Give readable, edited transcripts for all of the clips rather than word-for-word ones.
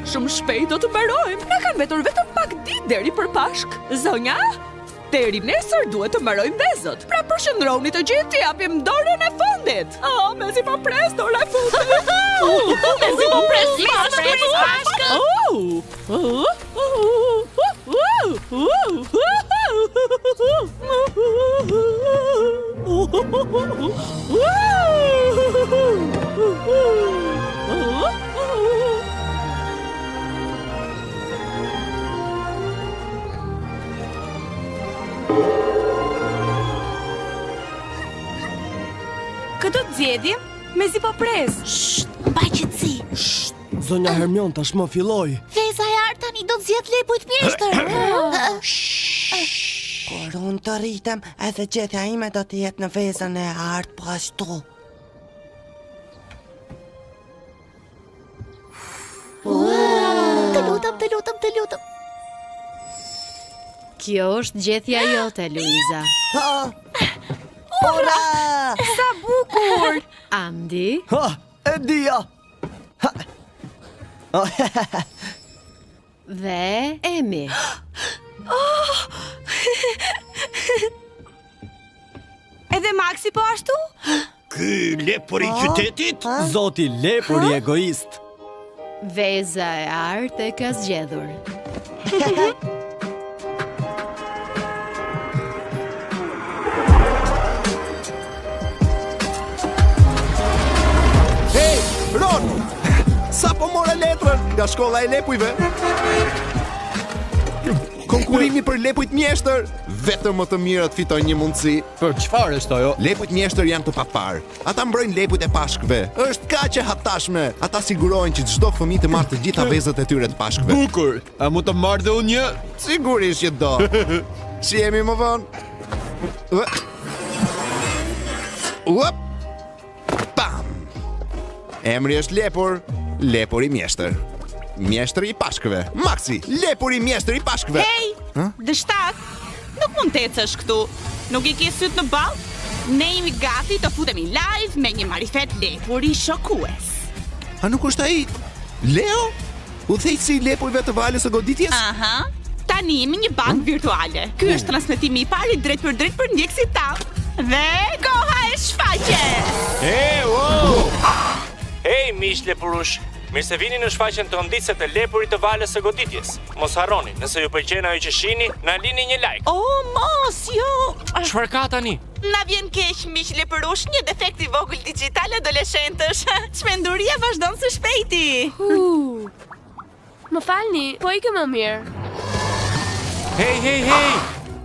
Shumë shpejt do të mbarojmë. Na kanë mbetur vetëm pak ditë deri për Pashkë. Zonja, deri nesër duhet të mbarojmë vezët. Pra përqendrohuni të gjithë të japim dorën e fundit. Oh, mezi po pres dora e fundit. Mezi po pres Pashkën. Oh, oh, oh, oh, oh, Kë do të zgjedhim? Mezi po pres. Sht, mbaj qetësi. Sht, zonja Hermion tashmë filloi. Veza e artë tani do të zgjedhë lepujt mjeshtër. Kur unë të rritem, edhe gjethja ime do të jetë në vezën e artë po ashtu. Të lutem, të lutem, të lutem. Kjo është gjethja jote, Luiza. Ura! Sa bukur! Andi? Ha, e dija! Ha. Dhe Emi. Oh! Edhe Maxi po ashtu? Ky lepuri i qytetit? Zoti lepuri egoist. Veza e artë e ka zgjedhur. Hey, Ron! Sapo mora letrën nga shkolla e lepujve. Konkurrimi për lepujt mjeshtër, vetëm më të mirët fitojnë një mundësi. Për çfarë është ajo? Lepujt mjeshtër janë të paparë. Ata mbrojnë lepujt e Pashkëve. Është kaq e hatashme. Ata sigurohen që çdo fëmijë të marrë të gjitha vezët e tyre të Pashkëve. Bukur. A mund të marr dhe unë një? Sigurisht që do. Shihemi më vonë. Uap. Pam. Emri është Lepur, Lepuri mjeshtër. Mjeshtri i Pashkëve. Maxi, Lepuri mjeshtër i Pashkëve. Hej, dështak, nuk mund të ecësh këtu. Nuk i ke sytë në ballë? Ne jemi gati të futemi live me një marifet lepuri shokues. A nuk është ai Leo? Udhëheqësi i lepujve të valës së goditjes? Aha. Tani jemi një bankë virtuale. Ky është transmetimi i parë i drejtpërdrejtë për ndjekësit tanë. Dhe koha e shfaqjes! Hey, wow! Hey, miq lepurush! Mirë se vini në shfaqjen tronditëse të lepurit të valës së goditjes. Mos harroni, nëse ju pëlqen ajo që shihni, na lini një like. Oh, mos, jo! Çfarë ka tani? Na vjen keq, miq lepurush, një defekt i vogël dixhital adoleshentësh. Çmenduria vazhdon së shpejti. Më falni, po ikëm më mirë. Hej, hej, hej!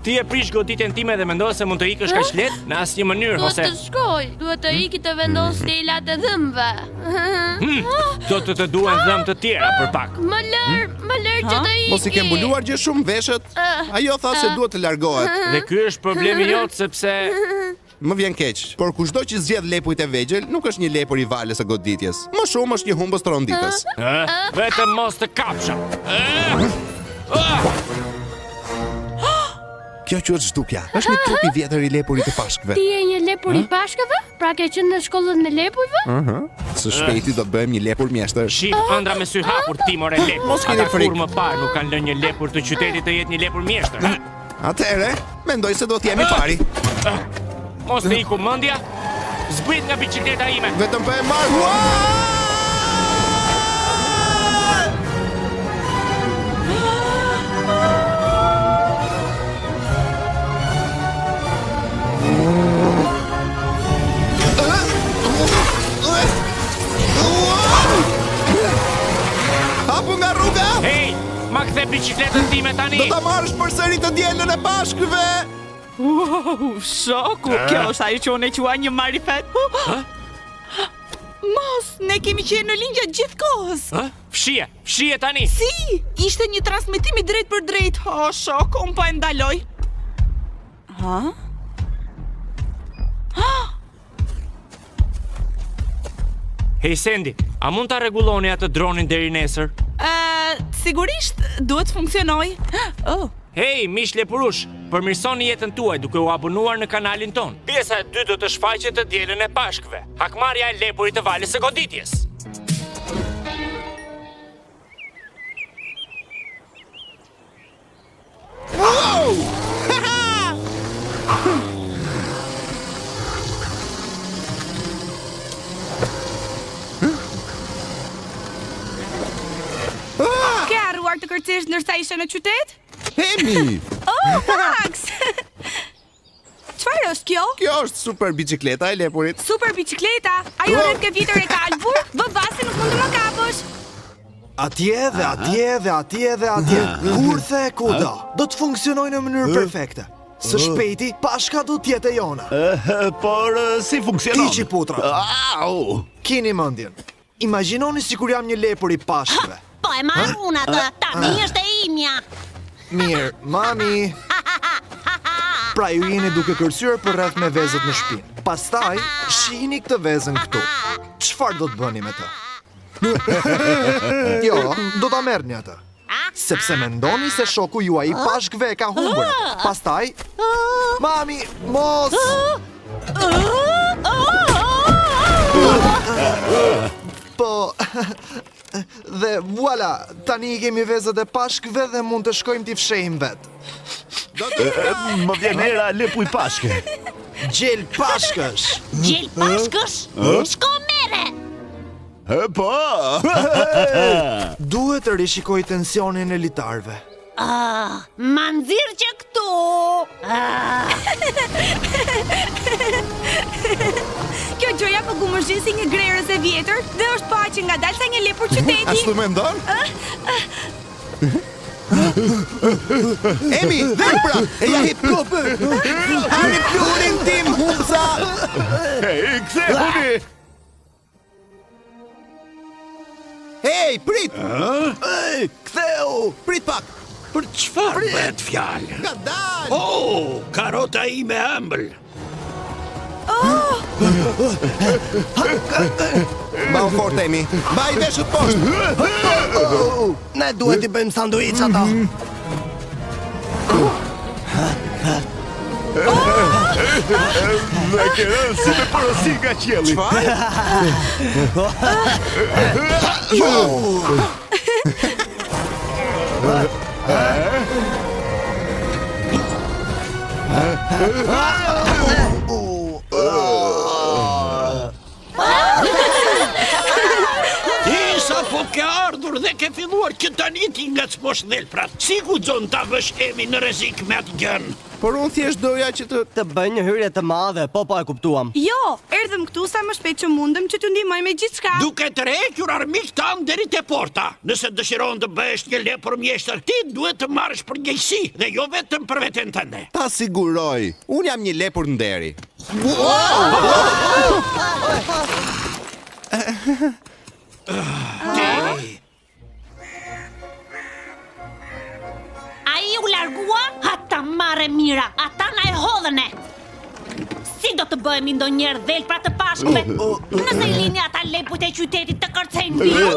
Ti e prish goditjen time dhe mendon se mund të ikësh kaq lehtë? Në asnjë mënyrë, Duhet ose të shkoj, duhet të iki të vendos telat e dhëmbëve. Hmm, do të të duhen dhëmbë të tjera për pak. Më lër, më lër që të iki. Mos i ke mbuluar gjë shumë veshët? Ajo tha se duhet të largohet. Dhe ky është problemi jot sepse Më vjen keq, por kushdo që zgjedh lepujt e vegjël nuk është një lepur i valës së goditjes. Më shumë është një humbës tronditës. Ë, vetëm mos të kapsha. Kjo quhet zhdukja. Është një truk i vjetër i lepurit të Pashkëve. Ti je një lepur i Pashkëve? Pra ke qenë në shkollën e lepujve? Ëh. Së shpejti do të bëhem një lepur mjeshtër. Shih ëndrra me sy hapur ti more lepur. Mos keni Ata frikë. kurrë më parë nuk kanë lënë një lepur të qytetit të jetë një lepur mjeshtër. Atëherë, mendoj se do të jem i pari. Mos të iku mendja. Zbrit nga biçikleta ime. Vetëm po e marr. Ua! Hapu nga rruga! Hej, ma kthe biçikletën time tani. Do ta marrësh përsëri të dielën e Pashkëve! Wow, shoku, kjo është ajo që unë e quaj një marifet. Mos, ne kemi qenë në linjë gjatë gjithë kohës. Ë? Fshije, fshije tani. Si? Ishte një transmetim i drejtpërdrejtë. O, shoku, unë po e ndaloj. Ha? Hej Sendi, a mund ta rregulloni atë dronin deri nesër? Ë, sigurisht duhet të funksionojë. Oh. Hej, miq lepurush, përmirësoni jetën tuaj duke u abonuar në kanalin tonë. Pjesa e dytë do të shfaqet të dielën e Pashkëve. Hakmarrja e lepurit të valës së goditjes. të kërcesh ndërsa ishe në qytet? Emi! Oh, Max! Çfarë është kjo? Kjo është super biçikleta e lepurit. Super biçikleta! Ajo rrethke vjetër e kalbur, vë bast nuk mund të më kapësh. Atje dhe atje dhe atje dhe atje. Kurthe e kudo. Do të funksionojë në mënyrë perfekte. Së shpejti, Pashka do të jetë e jona. Por si funksionon? Hiqi putrat. Au! Kini mendjen. Imagjinoni sikur jam një lepur i Pashkëve. Po e marr unë atë, tani është e imja. Mirë, mami. Pra ju jeni duke kërcyer përreth me vezët në shpinë. Pastaj, shihni këtë vezën këtu. Çfarë do të bëni me të? Jo, do ta merrni atë. Sepse mendoni se shoku juaj i Pashkëve e ka humbur atë. Pastaj, mami, mos! Po, dhe voila, tani i kemi vezët e Pashkëve dhe mund të shkojmë t'i fshehim vetë. Më vjen era lepuj Pashke. Gjel Pashkësh. Gjel Pashkësh? Shko merre. Po. Duhet të rishikoj tensionin e litarëve. Ah, ma nxirr që këtu. Ah. Kjo gjëja po gumëzhin si një grerëz e vjetër dhe është po aq e ngadaltë sa një lepur qyteti. Ashtu mendon? Emi, dhelpra! Eja hip! Hani pluhurin tim, humbsa! Ej, kthehuni! Hej, prit! Ej, ktheu! Prit pak! Për çfarë bëhet fjalë? Ngadalë! Oh, karota ime e ëmbël. Oh! Mbau fort, Emi. Mbaj veshët poshtë. Ne duhet t'i bëjmë sanduiç ato. Më ke rënë si me porosi nga qielli. Çfarë? Ti sapo ke ardhur dhe ke filluar që tani t'i ngacmosh dhelprat. Si guxon ta vësh Emin në rrezik me atë gjënë? Por unë thjesht doja që të Të bëj një hyrje të madhe, po po e kuptuam. Jo, erdhëm këtu sa më shpejt që mundëm që t'ju ndihmojmë me gjithçka. Duke tërhequr armiqtë tanë deri te porta. Nëse dëshiron të bëhesh një lepur mjeshtër, ti duhet të marrësh përgjegjësi dhe jo vetëm për veten tënde. Ta siguroj, unë jam një lepur nderi. Ti Ai u largua? Ha ta marrë e mira, ata na e hodhën ne. Si do të bëhemi ndonjëherë dhelpra të Pashkëve? Nëse i lini ata lepujt e qytetit të kërcejnë mbi ju?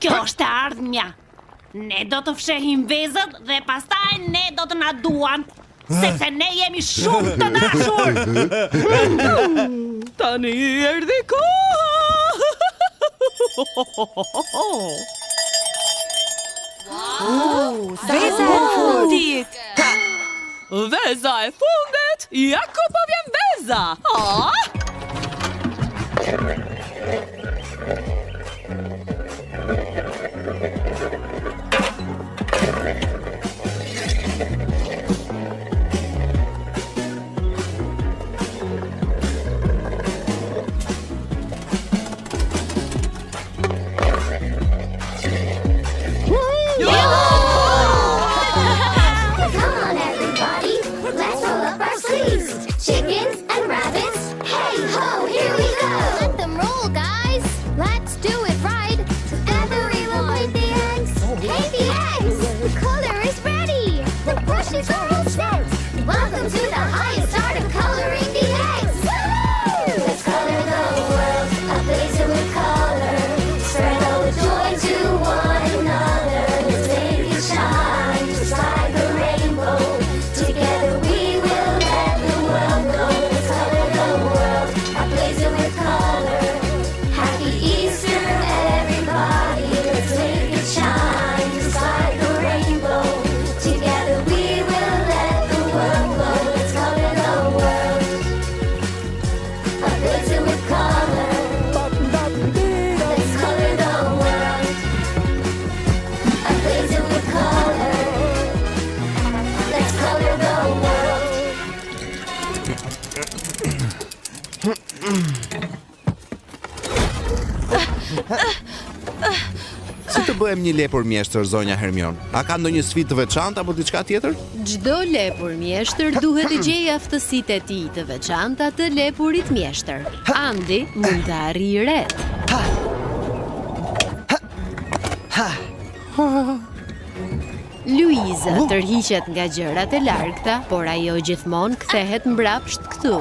Kjo është e ardhmja. Ne do të fshehim vezët dhe pastaj ne do të na duan, sepse ne jemi shumë të dashur. Tani erdhi koha. Veza e fundit. Veza e fundit! Ja ku po vjen veza! Ah! Come on, everybody, let's roll up our sleeves. Chickens and rabbits, hey ho, here we go. Let them roll, guys. Let's do it right. Everyone paint the eggs. Paint the eggs. The color is ready. The brushes are all set. Welcome to the highest art of coloring the eggs. Woo! Let's color the world, ablaze it with color. Spread all the joy to one another. Let's make it shine just like a rainbow. Together we will let the world know. Let's color the world, ablaze it with color. Happy Si të bëhem një lepur mjeshtër, zonja Hermion? A ka ndonjë sfidë të veçantë apo diçka tjetër? Çdo lepur mjeshtër duhet të gjejë aftësitë e tij të veçanta të lepurit mjeshtër. Andi mund të arrijë retë. Luiza tërhiqet nga gjërat e largëta, por ajo gjithmonë kthehet mbrapsht këtu.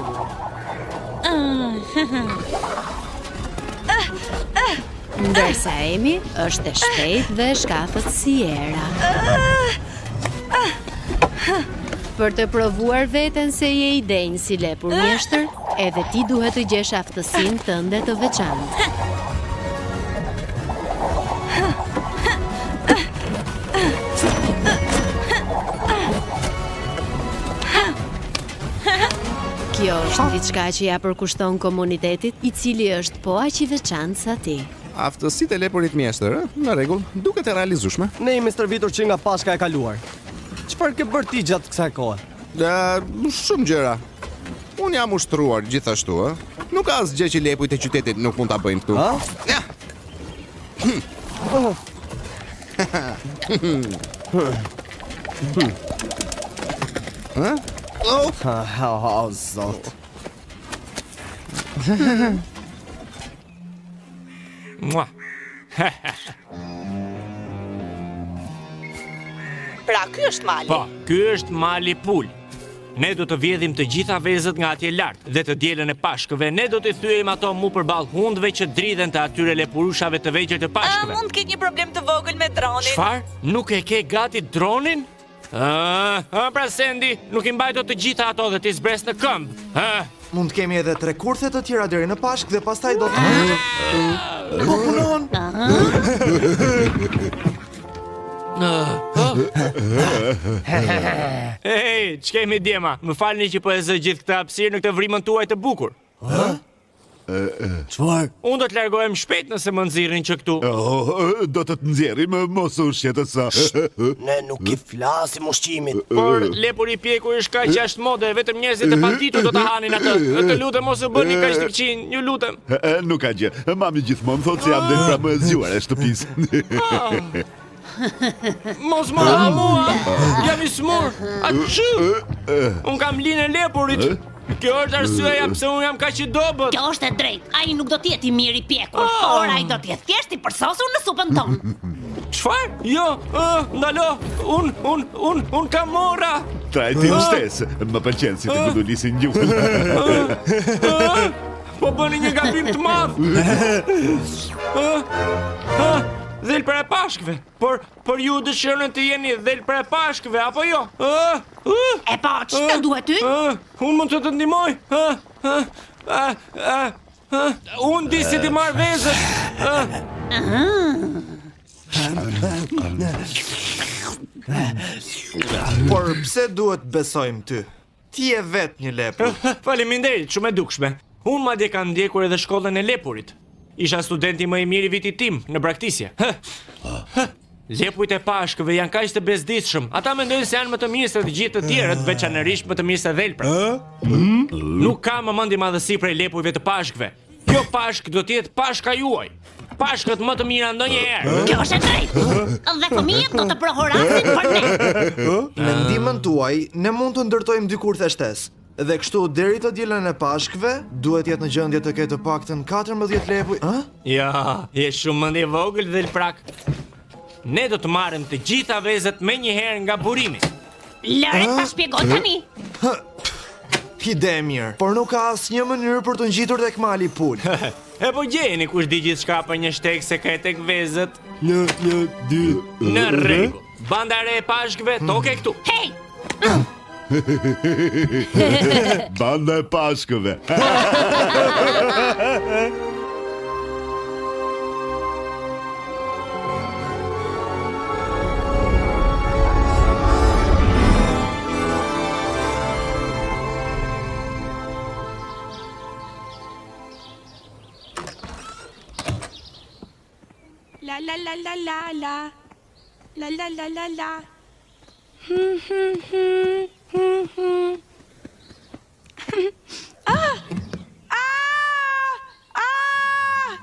Ndërsa Emi është e shpejtë dhe e shkathët si era. Për të provuar veten se je i denjë si lepur mjeshtër, edhe ti duhet të gjesh aftësinë tënde të veçantë. Kjo është diçka që ia përkushton komunitetit, i cili është po aq i veçantë sa ti. Aftësitë e lepurit mjeshtër, ë? Në rregull, duket e realizueshme. Ne jemi stërvitur që nga Pashka e kaluar. Çfarë ke bërë ti gjatë kësaj kohe? Ë, shumë gjëra. Unë jam ushtruar gjithashtu, ë. Nuk ka asgjë që lepujt e qytetit nuk mund ta bëjnë këtu. Ë? Ja. Ë? Oh. Ha, ha, ha, zot. Mua. Pra, ky është mali. Po, ky është mali pul. Ne do të vjedhim të gjitha vezët nga atje lart dhe të dielën e Pashkëve ne do t'i thyejmë ato mu përballë hundëve që dridhen të atyre lepurushave të vegjël të Pashkëve. A mund të ketë një problem të vogël me dronin? Çfarë? Nuk e ke gati dronin? Ëh, ëh, pra Sendi, nuk i mbaj dot të gjitha ato dhe t'i zbres në këmbë. Ëh. Mund të kemi edhe tre kurthe të tjera deri në Pashkë dhe pastaj do të Po punon. Ej, ç'kemi djema? Më falni që po e zë gjithë këtë hapësirë në këtë vrimën tuaj të bukur. Ë? Çfarë? Unë do të largohem shpejt nëse më nxirrni që këtu. Oh, do të të nxjerrim, mos u shqetëso. Ne nuk i flasim ushqimit. Por lepuri i pjekur është kaq jashtë mode, vetëm njerëzit e paditur do ta hanin atë. Të lutem mos u bëni kaq të këqinj, ju lutem. Nuk ka gjë. Mami gjithmonë thotë se jam dhelpra më e zgjuar e shtëpisë. Mos më ha mua, jam i sëmurë. Açu! Unë kam linë e lepurit. Kjo është arsyeja pse unë jam kaq i dobët. Kjo është e drejtë. Ai nuk do të jetë i mirë i pjekur, Oh. por ai do të jetë thjesht i përsosur në supën tonë. Çfarë? Jo, ë, ndalo. Unë, unë, unë, unë kam morra. Trajtim shtesë, më pëlqen si të gudulisin gjuhën. Ë, Po bëni një gabim të madh. Ë, ë, Dhelpra e Pashkëve. Por por ju dëshironi të jeni dhelpra e Pashkëve apo jo? Ë, ë. E po, ç'të duhet ty? Ë, unë mund të të ndihmoj. Ë, ë, ë, ë, ë, unë di si t'i marr vezët. Ë. Por pse duhet besojmë ty? Ti je vetë një lepur. Faleminderit, shumë e dukshme. Unë madje kam ndjekur edhe shkollën e lepurit. Isha studenti më i mirë i vitit tim në braktisje. Hë. Hë. Lepujt e Pashkëve janë kaq të bezdisshëm. Ata mendojnë se janë më të mirë se të gjithë të tjerët, veçanërisht më të mirë se dhelprat. Nuk ka më mendjemadhësi prej lepujve të Pashkëve. Kjo Pashkë do të jetë Pashka juaj. Pashkët më të mira ndonjëherë. Kjo është e drejtë. Dhe fëmijët do të brohorasin për ne. Me ndihmën tuaj, ne mund të ndërtojmë dy kurthe shtesë. Dhe kështu deri të dielën e Pashkëve, duhet jetë në gjendje të ketë të paktën 14 lepuj, ë? Ja, je shumë mendjevogël dhelprak. Ne do të marrim të gjitha vezët menjëherë nga burimi. Lëre ta shpjegoj tani. Ide e mirë, por nuk ka asnjë mënyrë për të ngjitur tek mali pul. E po gjejeni kush di gjithçka për një shteg sekret tek vezët. Një, një, dy. Në rregull. Banda e re e Pashkëve, toke këtu. Hej! Banda e Pashkëve. La la la la la la. La la la la la. Hmm hmm hmm hmm hmm. Ah! Ah! Ah!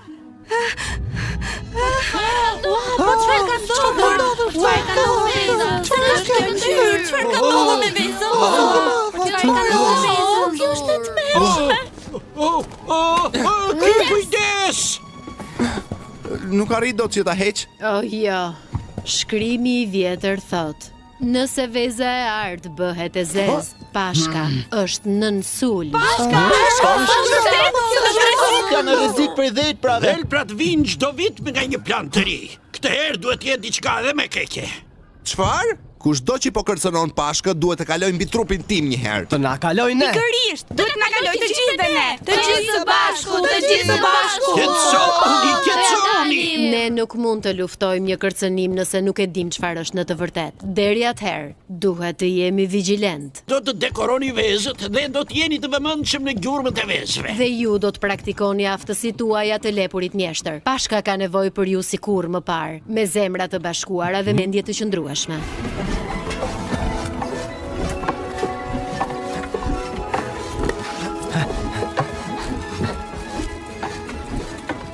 Nuk arrij dot që ta heq. Oh jo. Shkrimi i vjetër thotë, Nëse veza e artë bëhet e zezë, Pashka është nën sulm. Pashka! Pashka! Janë në rrezik prej dhelprave. Dhelprat vijnë çdo vit me nga një plan të ri. Këtë herë duhet të jetë diçka edhe më e keqe. Çfarë? Kushdo që po kërcënon Pashkët duhet të kalojë mbi trupin tim një herë. Të na kalojë ne. Pikërisht, duhet të na kalojë të gjithëve ne. Të gjithë së bashku, të gjithë së bashku. Qetësohuni, qetësohuni. Ne nuk mund të luftojmë një kërcënim nëse nuk e dimë çfarë është në të vërtetë. Deri atëherë, duhet të jemi vigjilentë. Do të dekoroni vezët dhe do të jeni të vëmendshëm në gjurmët e vezëve. Dhe ju do të praktikoni aftësitë tuaja të lepurit mjeshtër. Pashka ka nevojë për ju si kurrë më parë, me zemra të bashkuara dhe mendje të qëndrueshme.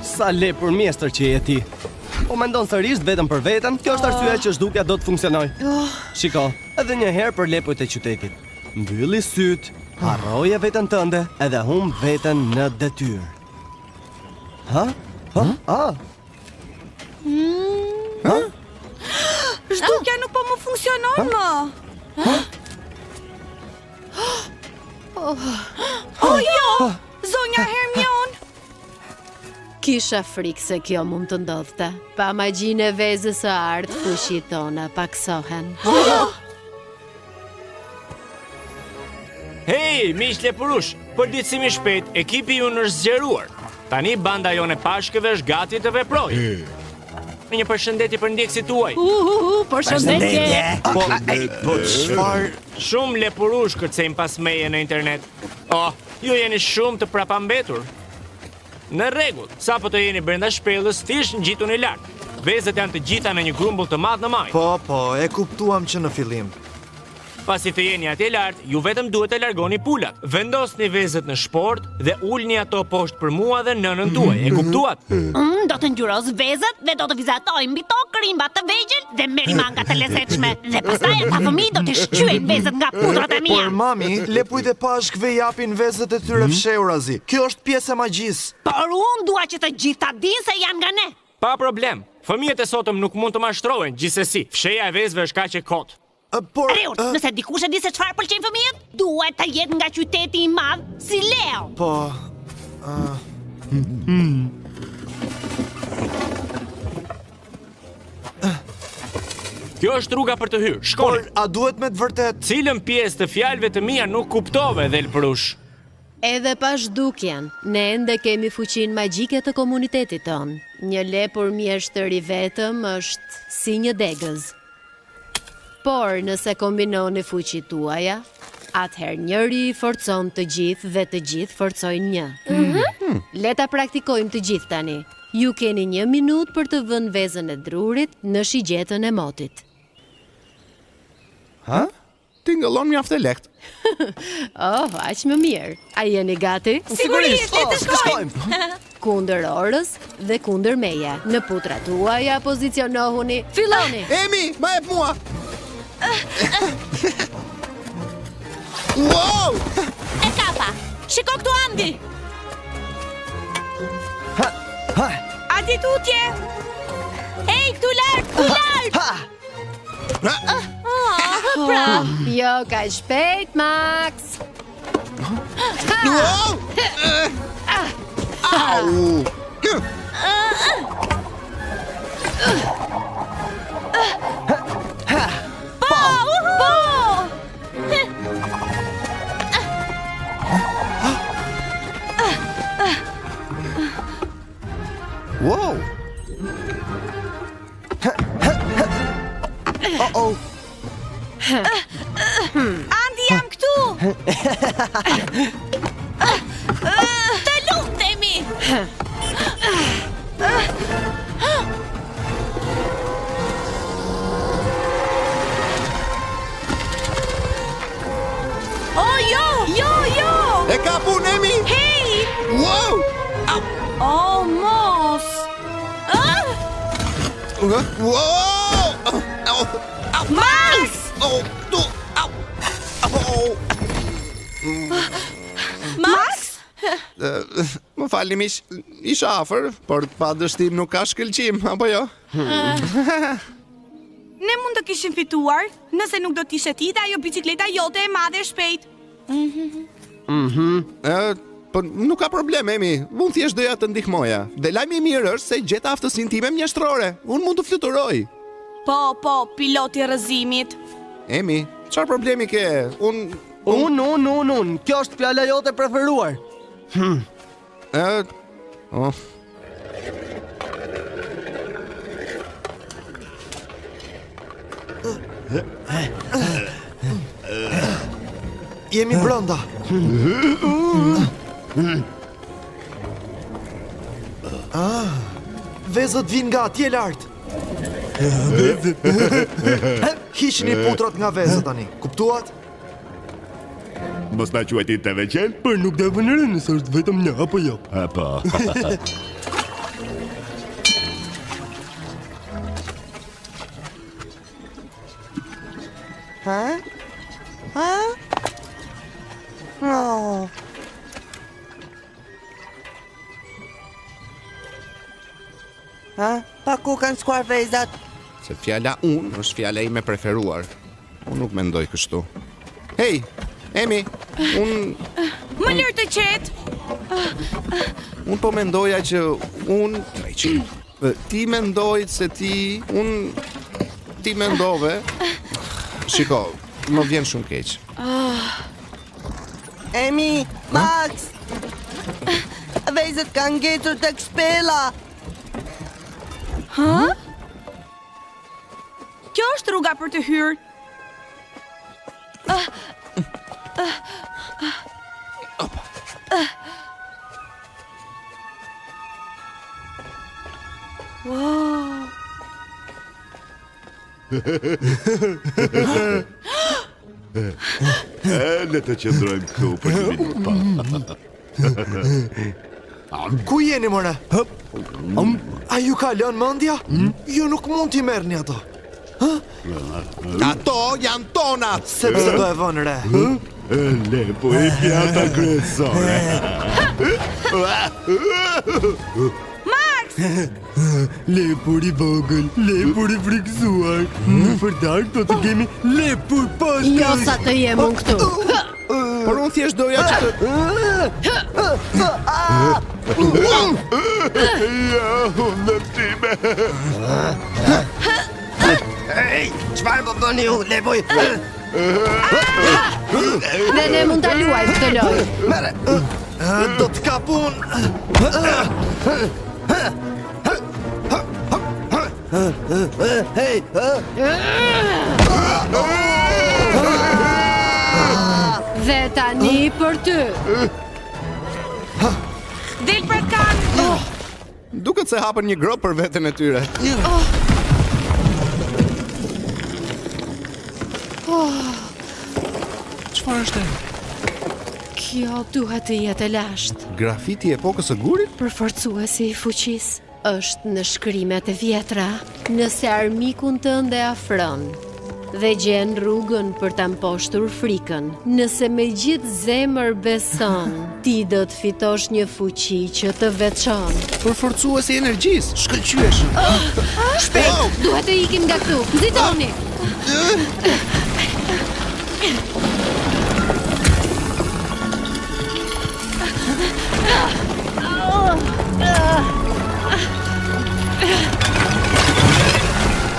Sa lepur mjeshtër që je ti. Po mendon sërish vetëm për veten? Kjo është arsyeja që zhdukja do të funksionojë. Shiko, edhe një herë për lepujt e qytetit. Mbylli sytë, harroje veten tënde edhe humb veten në detyrë. Ha? Ha? Ah, Mm. Zhdukja nuk po më funksionon më. Oh jo! Zonja Hermion! Kisha frikë se kjo mund të ndodhte. Pa magjinë e vezës së artë, fuqitë tona pakësohen. Hej, miq lepurush, përditësim i shpejtë, ekipi ynë është zgjeruar. Tani banda jonë e Pashkëve është gati të veprojë. Një përshëndetje për ndjekësit tuaj. Uhuhu, përshëndetje. Po, po çfarë? Shumë lepurush kërcejnë pas meje në internet. Oh, ju jeni shumë të prapambetur. Në rregull, sapo të jeni brenda shpellës, thjesht ngjituni lart. Vezët janë të gjitha në një grumbull të madh në majë. Po, po, e kuptuam që në fillim. Pasi të jeni atje lart, ju vetëm duhet të largoni pulat. Vendosni vezët në shportë dhe ulni ato poshtë për mua dhe nënën tuaj. E kuptuat? Unë do të ngjyros vezët dhe do të vizatoj mbi to krimba të vegjël dhe merimanga të lezetshme. Dhe pastaj ata fëmijë do t'i shqyejnë vezët nga pudrat e mia. Por mami, lepujt e Pashkëve japin vezët e tyre fshehurazi. Kjo është pjesë e magjisë. Por unë dua që të gjithë ta dinë se janë nga ne. Pa problem. Fëmijët e sotëm nuk mund të mashtrohen, gjithsesi. Fshehja e vezëve është kaq e kotë. Por, Reut, nëse dikush e di se çfarë pëlqejnë fëmijët, duhet të jetë nga qyteti i madh si Leo. Po. Kjo është rruga për të hyrë. Shkoni. Por a duhet me të vërtetë? Cilën pjesë të fjalëve të mia nuk kuptove, dhelpërush? Edhe pa zhdukjen, ne ende kemi fuqinë magjike të komunitetit tonë. Një lepur mjeshtër i vetëm është si një degëz. Por nëse kombinoni fuqitë tuaja, atëherë njëri i forcon të gjithë dhe të gjithë forcojnë një. Mhm. Le ta praktikojmë të gjithë tani. Ju keni një minutë për të vënë vezën e drurit në shigjetën e motit. Ha? Tingëllon mjaft e lehtë. Oh, aq më mirë. A jeni gati? Sigurisht, le të shkojmë. Kundër orës dhe kundër meje. Në putrat tuaja pozicionohuni. Filloni! Emi, ma jep mua. Wow! E kapa. Shiko këtu Andi. Ha! Andi tutje. Ej, këtu lart, këtu lart. Ha! Ah, pra. Jo, kaq shpejt, Max. Wow! Au! Po, po. Wow! Oh oh. Andi jam këtu. Të lutemi. Oh jo, jo, jo. E kap unë Emi! Hej! Wow! Au! Oh mos. Ah! Wow! Au! Au! Max! Au! Tu! Au! Au! Max? Më falni miq, isha afër, por pa dështim nuk ka shkëlqim, apo jo? Ne mund të kishim fituar, nëse nuk do të ishe ti dhe ajo biçikleta jote e madhe e shpejtë. Mhm. Ë, po nuk ka problem, Emi. Unë thjesht doja të ndihmoja. Dhe lajmi i mirë është se gjeta aftësinë time mjeshtrore. Unë mund të fluturoj. Po, po, piloti i rrëzimit. Emi, çfarë problemi ke? Unë Unë, unë, unë, unë. Kjo është fjala jote e preferuar. Hm. Ë, oh. Jemi brenda. Ah, vezët vijnë nga atje lart. Hiqni putrat nga vezët tani, kuptuat? Mos na quajti të veqel? Por nuk do vënë re nëse është vetëm një apo jo. Po. Ha? Ha? Oh. Ha? Pa ku kanë shkuar vezat? Se fjala unë është fjala ime e preferuar. Unë nuk mendoj kështu. Hej, Emi, unë... Më lër të qetë! Unë po mendoja që unë... Dreqin. Ti mendoj se ti... Unë... Ti mendove... Shiko, më vjen shumë keq. Ah. Emi, Max! Vezët kanë ngecur tek shpella! Ha? Kjo është rruga për të hyrë. Ah, ah, ah. Ah. Wow. Le të qëndrojmë këtu për një minutë. Po. Ku jeni more? A ju ka lënë mendja? Hmm? Ju nuk mund t'i merrni ato. Ato janë tonat. Sepse do e vënë re. Lepo e pjata kryesore. Max! Lepur i vogël, lepur i frikësuar. Në për darkë do të kemi lepur pashkësh. Jo sa të jem unë këtu. Por unë thjesht doja që të... Ja, hundën time. Ej, çfarë po bëni ju, lepuj? Dhe ne mund ta luajmë këtë lojë. Merre. Do të kap unë. Hej! Dhe tani për ty. Dhelprat kanë. Duket se hapën një gropë për veten e tyre. Oh. Oh. Çfarë është ajo? Kjo duhet të jetë e lashtë. Grafiti i epokës së gurit? Përforcuesi i fuqisë është në shkrimet e vjetra. Nëse armikun tënd e afron dhe gjen rrugën për ta mposhtur frikën, nëse me gjithë zemër beson, ti do të fitosh një fuqi që të veçon. Përforcuesi i energjisë, shkëlqyeshëm. Shpejt, duhet të ikim nga këtu. Nxitoni.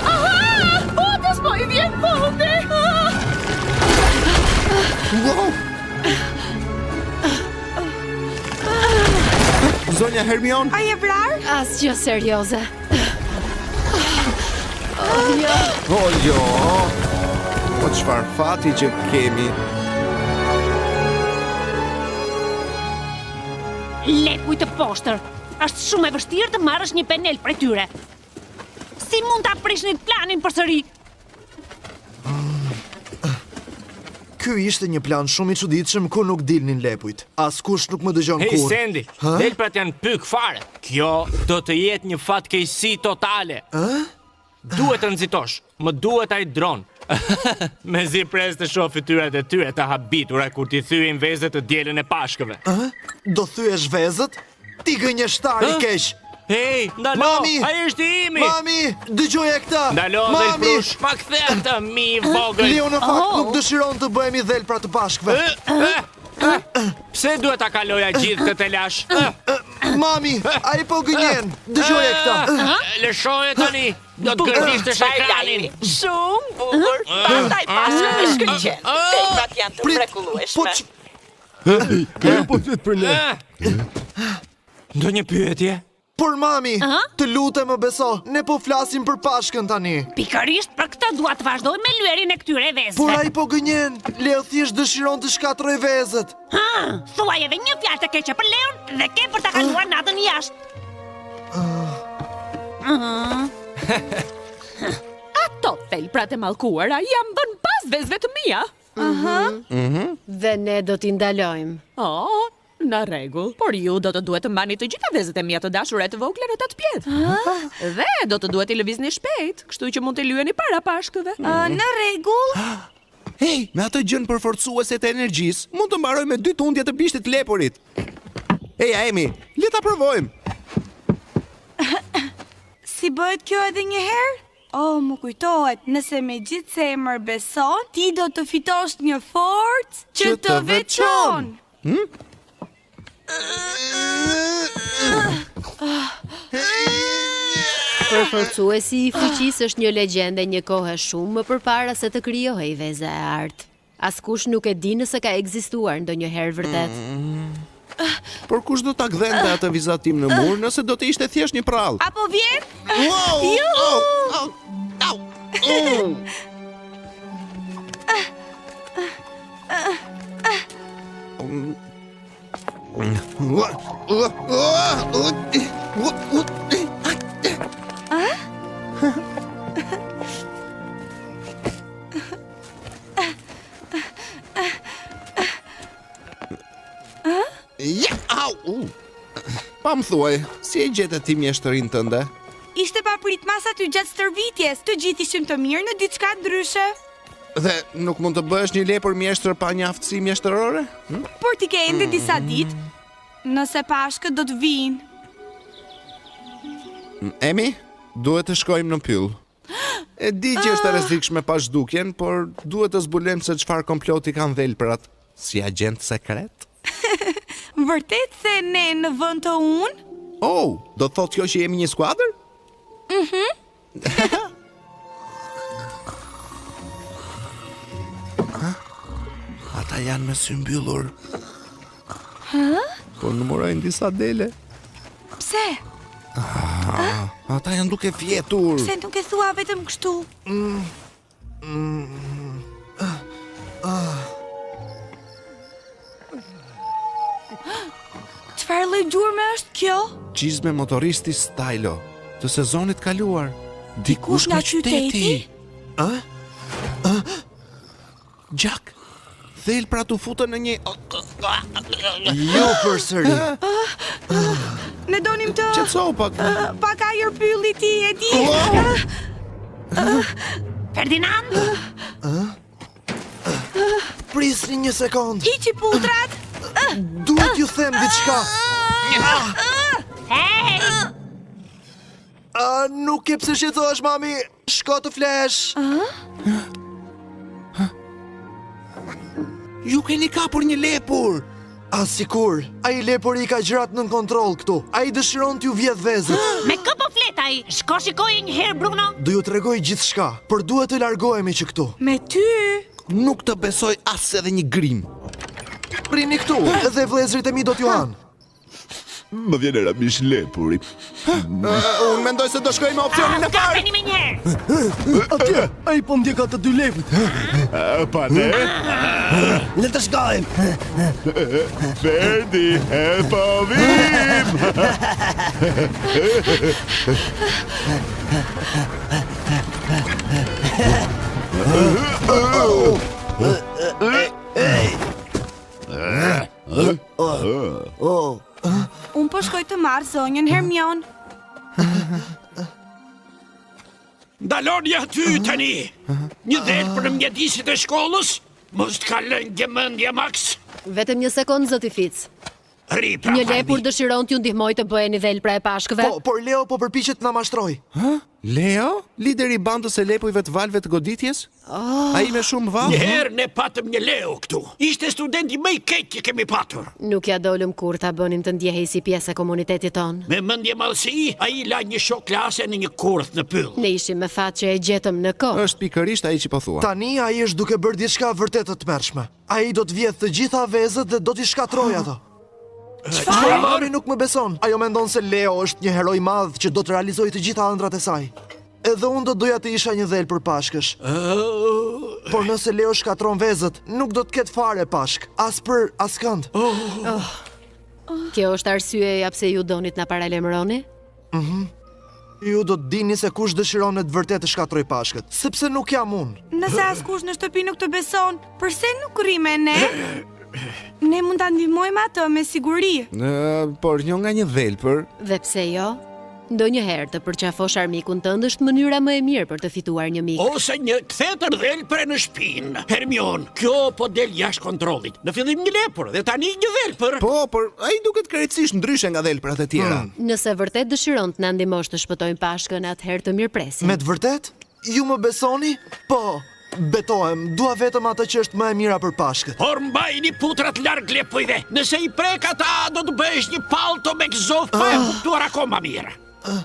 Aha! Botës po i vjen fundi! Wow! Zonja Hermione? A je vrarë? Asgjë serioze. Oh, jo. Oh, jo. Po çfarë fati që kemi. Lepuj të poshtër. Është shumë e vështirë të marrësh një penel prej tyre. Si mund ta prishnit planin përsëri? Ky ishte një plan shumë i çuditshëm ku nuk dilnin lepujt. Askush nuk më dëgjon Hej kurrë. Sandy, dhelprat janë pyk fare. Kjo do të jetë një fatkeqësi totale. Ë? Duhet të nxitosh. Më duhet ai dron. Mezi pres të shoh fytyrat e tyre të habitura kur t'i thyejmë vezët të dielën e Pashkëve. Ë? Do thyesh vezët? Ti gënjeshtar i keq. Hej, ndalo! Mami! Ai është i imi! Mami, dëgjoje këtë! Ndalo, Mami! dhelprush, ma kthe atë mi i vogël! Leo në fakt Oh. nuk dëshiron të bëhemi dhelpra të Pashkëve. Pse duhet ta kaloja gjithë këtë telash? Mami, ai po gënjen. Dëgjoje këtë. Lëshoje tani, do të gërdishtësh ekranin. Shumë bukur. Pastaj Pashkëve shkëlqen. Dhelprat janë të mrekullueshme. Po po flet për ne. Ndonjë pyetje? Por mami, të lutem më beso, ne po flasim për Pashkën tani. Pikërisht për këtë dua të vazhdoj me lyerjen e këtyre vezëve. Por ai po gënjen. Leo thjesht dëshiron të shkatërrojë vezët. Ha, thuaj edhe një fjalë të keqe për Leon dhe ke për ta kaluar natën jashtë. Mhm. Ato dhelprat e mallkuara janë vënë pas vezëve të mia. Aha. Mhm. Dhe ne do t'i ndalojmë. Oh, në rregull, por ju do të duhet të mbani të gjitha vezët e mia të dashura e të vogla në tatëpjetë. Dhe do të duhet t'i lëvizni shpejt, kështu që mund t'i lyeni para Pashkëve. Në rregull. Hej, me atë gjënë përforcuese të energjisë, mund të mbaroj me dy tundje të bishtit të lepurit. Eja, Emi, le ta provojmë. Si bëhet kjo edhe një herë? Oh, më kujtohet, nëse me gjithë zemër beson, ti do të fitosh një forcë që, Që të të veçon. Hm? Përforcuesi i fuqisë është një legjendë e një kohe shumë më përpara se të krijohej veza e artë. Askush nuk e di nëse ka ekzistuar ndonjëherë vërtet. Por kush do ta gdhente atë vizatim në mur nëse do të ishte thjesht një prallë? Apo vjen? Wow! Juhu! Au! Au! Au! Ja, au! u. Pa më thuaj, si e gjete ti mjeshtërinë tënde? Ishte papritmas aty gjatë stërvitjes, të gjithë ishim të mirë në diçka ndryshe. Dhe nuk mund të bëhesh një lepur mjeshtër pa një aftësi mjeshtërore? Hm? Por ti ke ende disa ditë, nëse Pashkët do të vijnë. Emi, duhet të shkojmë në pyll. E di që është e rrezikshme pa zhdukjen, por duhet të zbulojmë se çfarë komploti kanë dhelprat, si agent sekret. Vërtet the ne në vend të unë? Oh, do të thotë kjo që jemi një skuadër? Mhm. Ata janë me sy mbyllur, Hë? po numërojnë disa dele. Pse? Ah, ata janë duke fjetur. Pse nuk e thua vetëm kështu? Mm. Mm. Ah. Ah. Çfarë lloj gjurme është kjo? Çizme motoristi Stylo të sezonit kaluar. Dikush nga nga qyteti. qyteti? Ë? Ë? Gjak. Dhelprat u futën në një Jo përsëri. Ne donim të Qetësohu pak. Ë, Pak ajër pylli ti e di. Ferdinand? Ë? Prisni një sekond. Hiqi putrat. Duhet t'ju them diçka. Hey! A, nuk ke pse shqetësohesh, mami. Shko të flesh. Ju keni kapur një lepur. A sikur, ai lepuri i ka gjërat nën kontroll këtu. Ai dëshiron t'ju vjedh vezët. Me kë po flet ai? Shko shikoje një herë Bruno. Do ju tregoj gjithçka, por duhet të largohemi që këtu. Me ty? Nuk të besoj as edhe një grim. Prini këtu, dhe vëllezërit e mi do t'ju hanë. Më vjen era mish lepuri. Unë mendoj se do shkojmë me opsionin e parë. Kapeni menjëherë. Atje, ai po ndjek atë dy lepujt. Pa ne? Le të shkojmë. Ferdi, e po vim! Oh. Unë po shkoj të marr zonjën Hermion. Ndaloni aty tani! Një dhelpër në mjediset e shkollës? Mos të ka lënë mendja, Max? Vetëm një sekondë, zoti Fic. Rri pra, Një lepur dëshiron t'ju ndihmojë të bëheni dhelpra e Pashkëve. Po, por Leo po përpiqet të na mashtrojë. Hë? Leo? Lideri i bandës së lepujve të valëve të goditjes? Oh. Ai me shumë vallë? Një herë ne patëm një Leo këtu. Ishte studenti më i keq që kemi patur. Nuk ia dolëm kurrë ta bënim të ndjehej si pjesë e komunitetit tonë. Me mendjemadhësi, ai la një shok klase në një kurth në pyll. Ne ishim me fat që e gjetëm në kohë. Është pikërisht ai që po thua. Tani ai është duke bërë diçka vërtet të tmerrshme. Ai do të vjedhë të gjitha vezët dhe do t'i shkatërrojë ato. Çfarë? Mami nuk më beson. Ajo mendon se Leo është një hero i madh që do të realizojë të gjitha ëndrrat e saj. Edhe unë do doja të isha një dhelpër pashkësh. Por nëse Leo shkatërron vezët, nuk do të ketë fare Pashkë, as për askënd. Oh. Kjo është arsyeja pse ju donit na paralajmëroni? Mhm. Ju do të dini se kush dëshiron në të vërtetë të shkatërrojë Pashkët, sepse nuk jam unë. Nëse askush në shtëpi nuk të beson, përse nuk rri me ne? Ne mund ta ndihmojmë atë me siguri. Ë, por jo nga një dhelpër. Dhe pse jo? Ndonjëherë të përqafosh armikun tënd është mënyra më e mirë për të fituar një mik. Ose një kthetër dhelpre në shpinë. Hermion, kjo po del jashtë kontrollit. Në fillim një lepur dhe tani një dhelpër. Po, por ai duket krejtësisht ndryshe nga dhelprat e tjera. Hmm. Nëse vërtet dëshiron të na ndihmosh të shpëtojmë Pashkën, atëherë të mirëpresim. Me të vërtetë? Ju më besoni? Po, betohem, dua vetëm atë që është më e mira për Pashkët. Por mbajini putrat larg lepujve. Nëse i prek ata, do të bëhesh një pallto me gëzof pa e ah. kuptuar akoma mirë. Ah.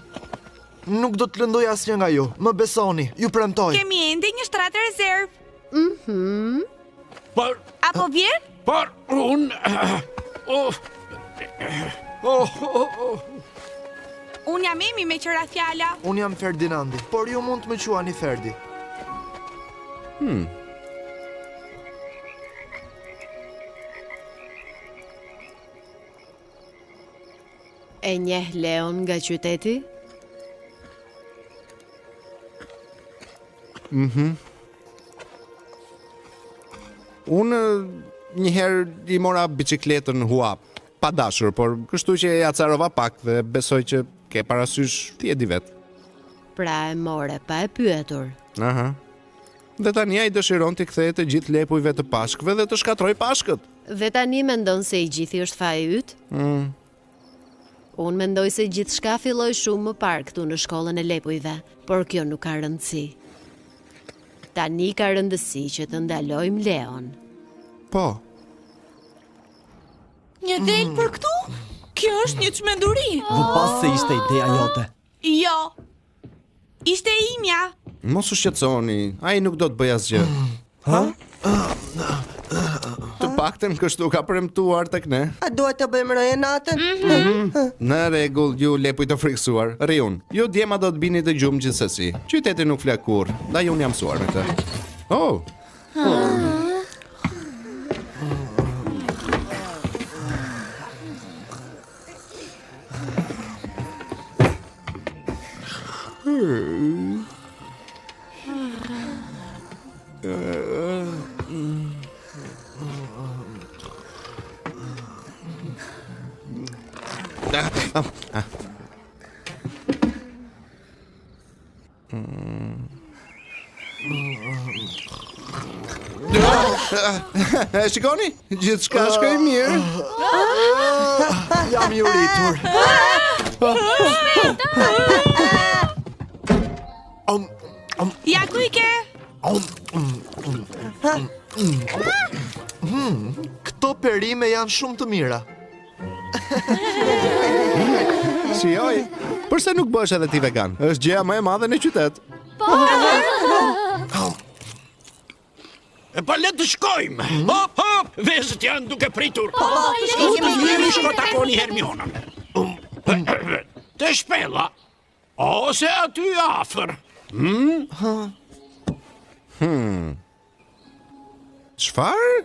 Nuk do të lëndoj asnjë nga ju. Më besoni, ju premtoj. Kemi ende një shtrat rezervë. Mhm. Por Apo vjen? Por unë Oh. Oh, oh, oh. Unë jam Emi meqë ra fjala. Unë jam Ferdinandi, por ju mund të më quani Ferdi. Hmm. E njeh Leon nga qyteti? Mhm. Unë një herë i mora biçikletën hua, pa dashur, por kështu që e acarova pak dhe besoj që ke parasysh ti e di vetë. Pra e more pa e pyetur. Aha. Dhe tani ai dëshiron t'i kthehet të gjithë lepujve të Pashkëve dhe të shkatërrojë Pashkët. Dhe tani mendon se i gjithi është faji yt? Mm. Unë mendoj se gjithçka filloi shumë më parë këtu në shkollën e lepujve, por kjo nuk ka rëndësi. Tani ka rëndësi që të ndalojmë Leon. Po. Një dhelpër këtu? Kjo është një çmenduri. Vë bast se ishte ideja jote. Jo. Ishte imja. Mos u shqetësoni, ai nuk do të bëjë asgjë. Ha? Të paktën kështu ka premtuar tek ne. A duhet të bëjmë roje natën? Mm -hmm. Në rregull, ju lepuj të frikësuar. Rri unë. Ju djema do të bini në gjumë gjithsesi. Qyteti nuk fle kurrë, ndaj unë jam mësuar me këtë. Oh. Ah. E shikoni? Gjithçka shkoi mirë. Jam i uritur. Um, um, ja ku i ke? Um, um, um, um. Këto perime janë shumë të mira. Shijoj. Përse nuk bëhesh edhe ti vegan? Është gjëja më e madhe në qytet. Po. E pa le të shkojmë. Mm. Hop, hop, vezët janë duke pritur. Po, po, të shkojmë. Ju shko takoni Hermionën. Um, te shpella, ose aty afër. Hmm? Hmm. Çfarë?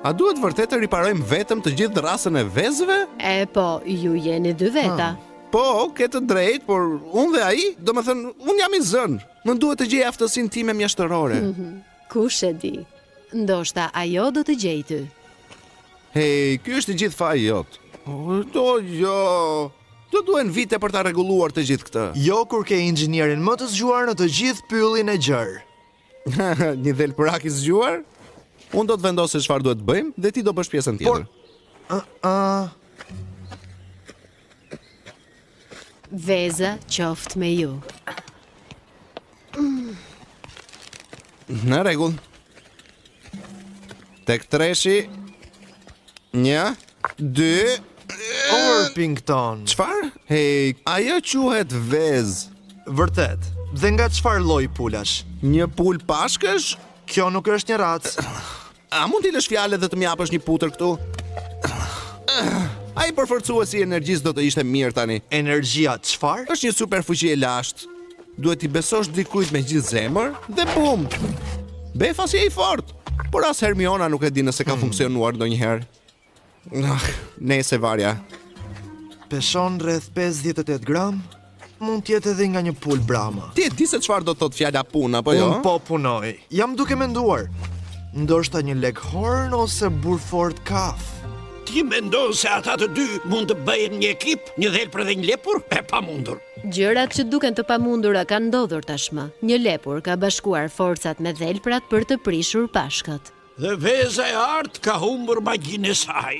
A duhet vërtet të riparojmë vetëm të gjithë dërrasën e vezëve? E po, ju jeni dy veta. Po, ke të drejtë, por unë dhe ai, domethënë, unë jam i zënë. Më duhet të gjej aftësinë time mjeshtërore. Mhm. Kush e di? Ndoshta ajo do të gjejë ty. Hej, ky është i gjithë faji jot. Oh, jo. Do duhen vite për ta rregulluar të gjithë këtë. Jo kur ke inxhinierin më të zgjuar në të gjithë pyllin e gjerë. Një dhelpërak i zgjuar? Unë do të vendos se çfarë duhet të bëjmë dhe ti do bësh pjesën tjetër. Por, ë ë Veza qoftë me ju. Në rregull. Tek treshi. Një, dy, Orpington. Çfarë? Hej, ajo quhet vezë. Vërtet. Dhe nga çfarë lloj pulash? Një pulë pashkësh? Kjo nuk është një racë. A mund t'i lësh fjalët dhe të më japësh një putër këtu? Ai përforcuesi i energjisë do të ishte mirë tani. Energjia çfarë? Është një superfuqi e lashtë. Duhet t'i besosh dikujt me gjithë zemër dhe bum. Befas je i fortë, por as Hermiona nuk e di nëse ka hmm. funksionuar ndonjëherë. Ah, nejse varja. Peshon rreth 58 gram, mund të jetë edhe nga një pulë Brahma. Ti e di se çfarë do të thotë fjala punë apo jo? Unë po punoj. Jam duke menduar. Ndoshta një Leghorn ose Burford Kaf. Ti mendon se ata të dy mund të bëjnë një ekip, një dhelpër dhe një lepur? E pamundur. Gjërat që duken të pamundura kanë ndodhur tashmë. Një lepur ka bashkuar forcat me dhelprat për të prishur Pashkët. Dhe veza e artë ka humbur magjinë e saj.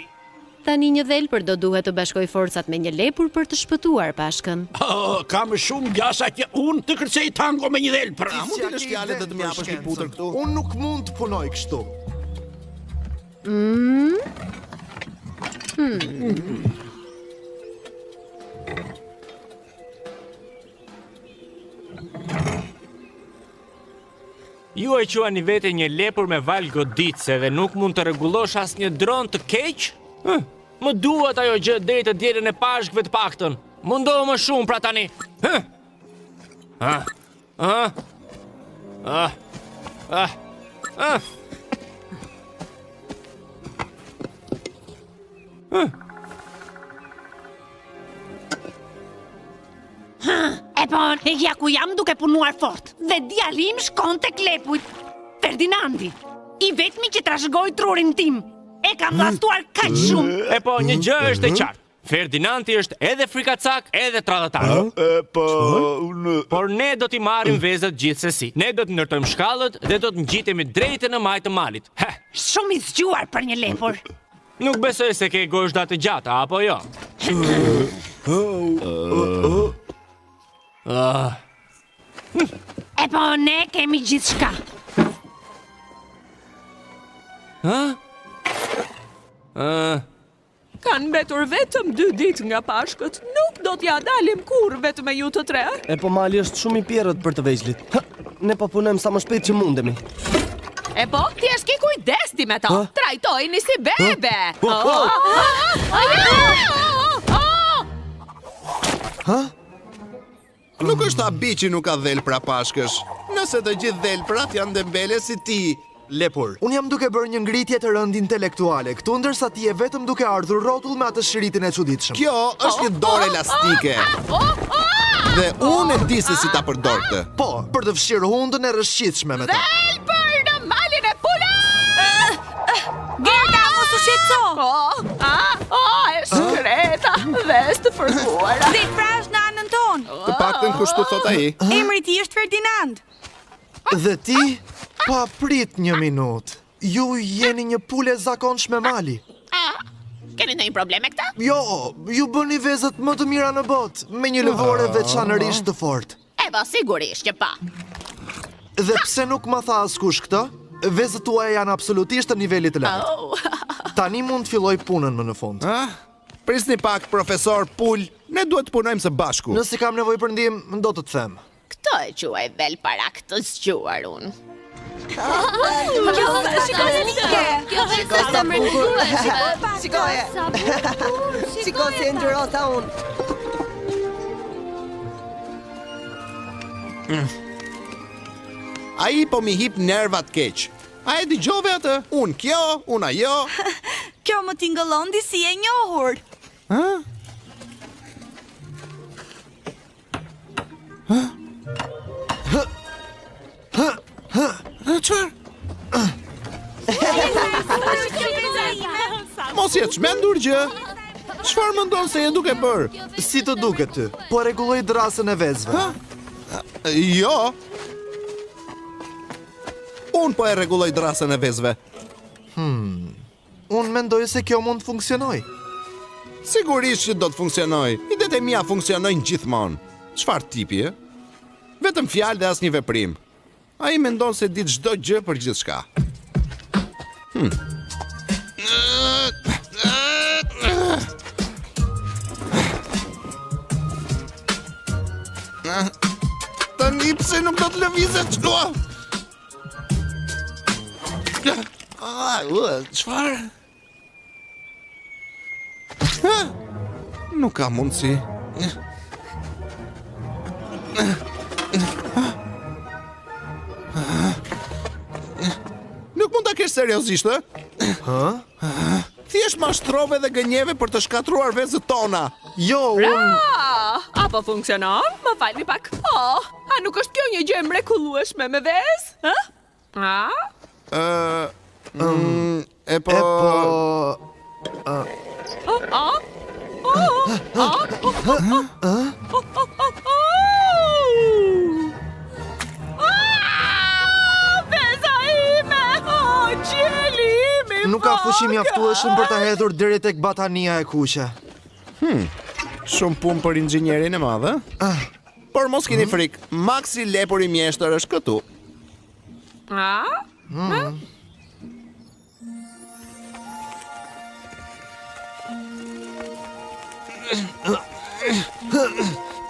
Tani një dhelpër do duhet të bashkojë forcat me një lepur për të shpëtuar Pashkën. Oh, ka më shumë gjasa që unë të kërcej tango me një dhelpër. A mund t'i lësh fjalët dhe të më japësh një putër këtu? Unë nuk mund të punoj kështu. Mm. Hmm. Ju e quani veten një lepur me valë goditëse dhe nuk mund të rregullosh asnjë dron të keq? Hë, më duhet ajo gjë deri të dielën e Pashkëve të paktën. Mundohu më shumë pra tani. Hë? Ah. Ah. Ah. Ah. Ah. Hë. E po, ja ku jam duke punuar fort. Dhe djali im shkon tek lepujt. Ferdinandi, i vetmi që trashëgoi trurin tim. E kam llastuar kaq shumë. E po, një gjë është e qartë. Ferdinandi është edhe frikacak, edhe tradhtar. E po, unë Por ne do t'i marrim vezët gjithsesi. Ne do të ndërtojmë shkallët dhe do të ngjitemi drejt e në majë të malit. Heh. Shumë i zgjuar për një lepur. Nuk besoj se ke gozhda të gjata, apo jo? Ah. E po, ne kemi gjithçka. Ha? Ah. Kanë mbetur vetëm dy ditë nga Pashkët. Nuk do t'ia dalim kurrë vetëm me ju të tre. E po mali është shumë i pjerrët për të vegjlit. Hë, ne po punojmë sa më shpejt që mundemi. E po, thjesht ki kujdes ti me to. Trajtojini si bebe. Ha? Nuk është habi që nuk ka dhelpra pashkësh. Nëse të gjithë dhelprat janë dembele si ti. Lepur, unë jam duke bërë një ngritje të rëndë intelektuale këtu ndërsa ti je vetëm duke ardhur rrotull me atë shiritin e çuditshëm. Kjo është një dorë elastike. Dhe unë e di se si ta përdor këtë. Po, për të fshirë hundën e rrëshqitshme me të. Dhelpër në malin e pulës! Gerda, mos u shqetëso! Oh, ah, oh, e shkreta, vezë të fërkuara. Dhelpra është në anën tonë. Të paktën kështu thotë ai. Emri i tij është Ferdinand. Dhe ti? Pa prit një minutë. Ju jeni një pulë e zakonshme mali. Ah, keni ndonjë problem me këtë? Jo, ju bëni vezët më të mira në botë, me një lëvore veçanërisht të fortë. E po, sigurisht që po. Dhe pse nuk ma tha askush këtë? Vezët tuaja janë absolutisht të nivelit të lartë. Oh. Tani mund të filloj punën më në fund. Ah, prisni pak, profesor Pulë, ne duhet të punojmë së bashku. Nëse kam nevojë për ndihmë, do të të them. Këtë e quaj dhelparak të zgjuar unë. Kjo është shikonike. Kjo është sa mrekullueshme. Shikoje. Shiko si e ngjyrosa unë. Ai po m'i hip nervat keq. A e dëgjove atë? Unë kjo, unë ajo. Kjo më tingëllon disi e njohur. Hë? Hë? Hë? Hë? Hë? Çfarë? Mos je çmendur gjë. Çfarë mendon se je duke bërë? Si të duket ty? Po rregulloj dërrasën e vezëve. Jo. Unë po e rregulloj dërrasën e vezëve. Hmm. Unë mendoj se kjo mund të funksionojë. Sigurisht që do të funksionojë. Idetë e mia funksionojnë gjithmonë. Çfarë tipi, ë? Vetëm fjalë dhe asnjë veprim. Ai mendon se di çdo gjë për gjithçka. Hmm. Tani pse nuk do të lëvizë çka? Ah, çfarë? Nuk ka mundësi. Nuk mund ta kesh seriozisht, ë? Hë? Thjesht mashtrove dhe gënjeve për të shkatërruar vezët tona. Jo, unë... Pra, a po funksionon? Më falni pak. Oh, a nuk është kjo një gjë e mrekullueshme me vezë? Hë? A? Ë, mm, e po... E po... Oh, oh. Oh, oh, oh, oh, oh. Oh, oh, oh, oh. Ah, veza ime! Oh, qieli im i Nuk ka fuqi vogël! mjaftueshëm për ta hedhur deri tek batania e kuqe. Hmm. Shumë punë për inxhinierin e madh, ë? Por mos keni frikë, Maxi lepuri mjeshtër është këtu. A? Hmm.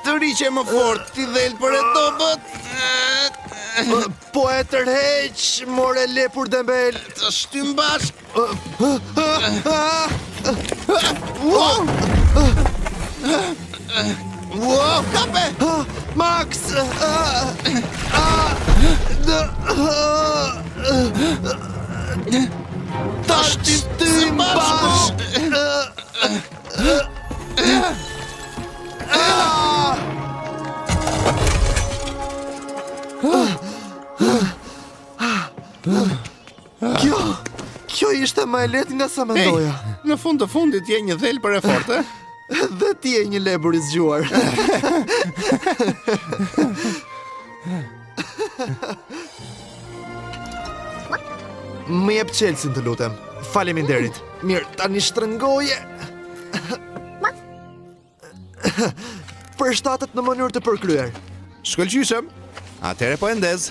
Tërhiqe më fort, ti dhelpër e dobët. Po e tërheq, more lepur dembel. Të shtym bashkë. Wow, kape! Max! Ta shtym bashkë! Kjo, kjo ishte më e lehtë nga sa mendoja. Hey, në fund të fundit je një dhelpër e fortë, ë? Dhe ti je një lepur i zgjuar. Më jep çelësin të lutem. Faleminderit. Mirë, tani shtrëngoje. Përshtatet në mënyrë të përkryer. Shkëlqyshëm. Atëherë po e ndez.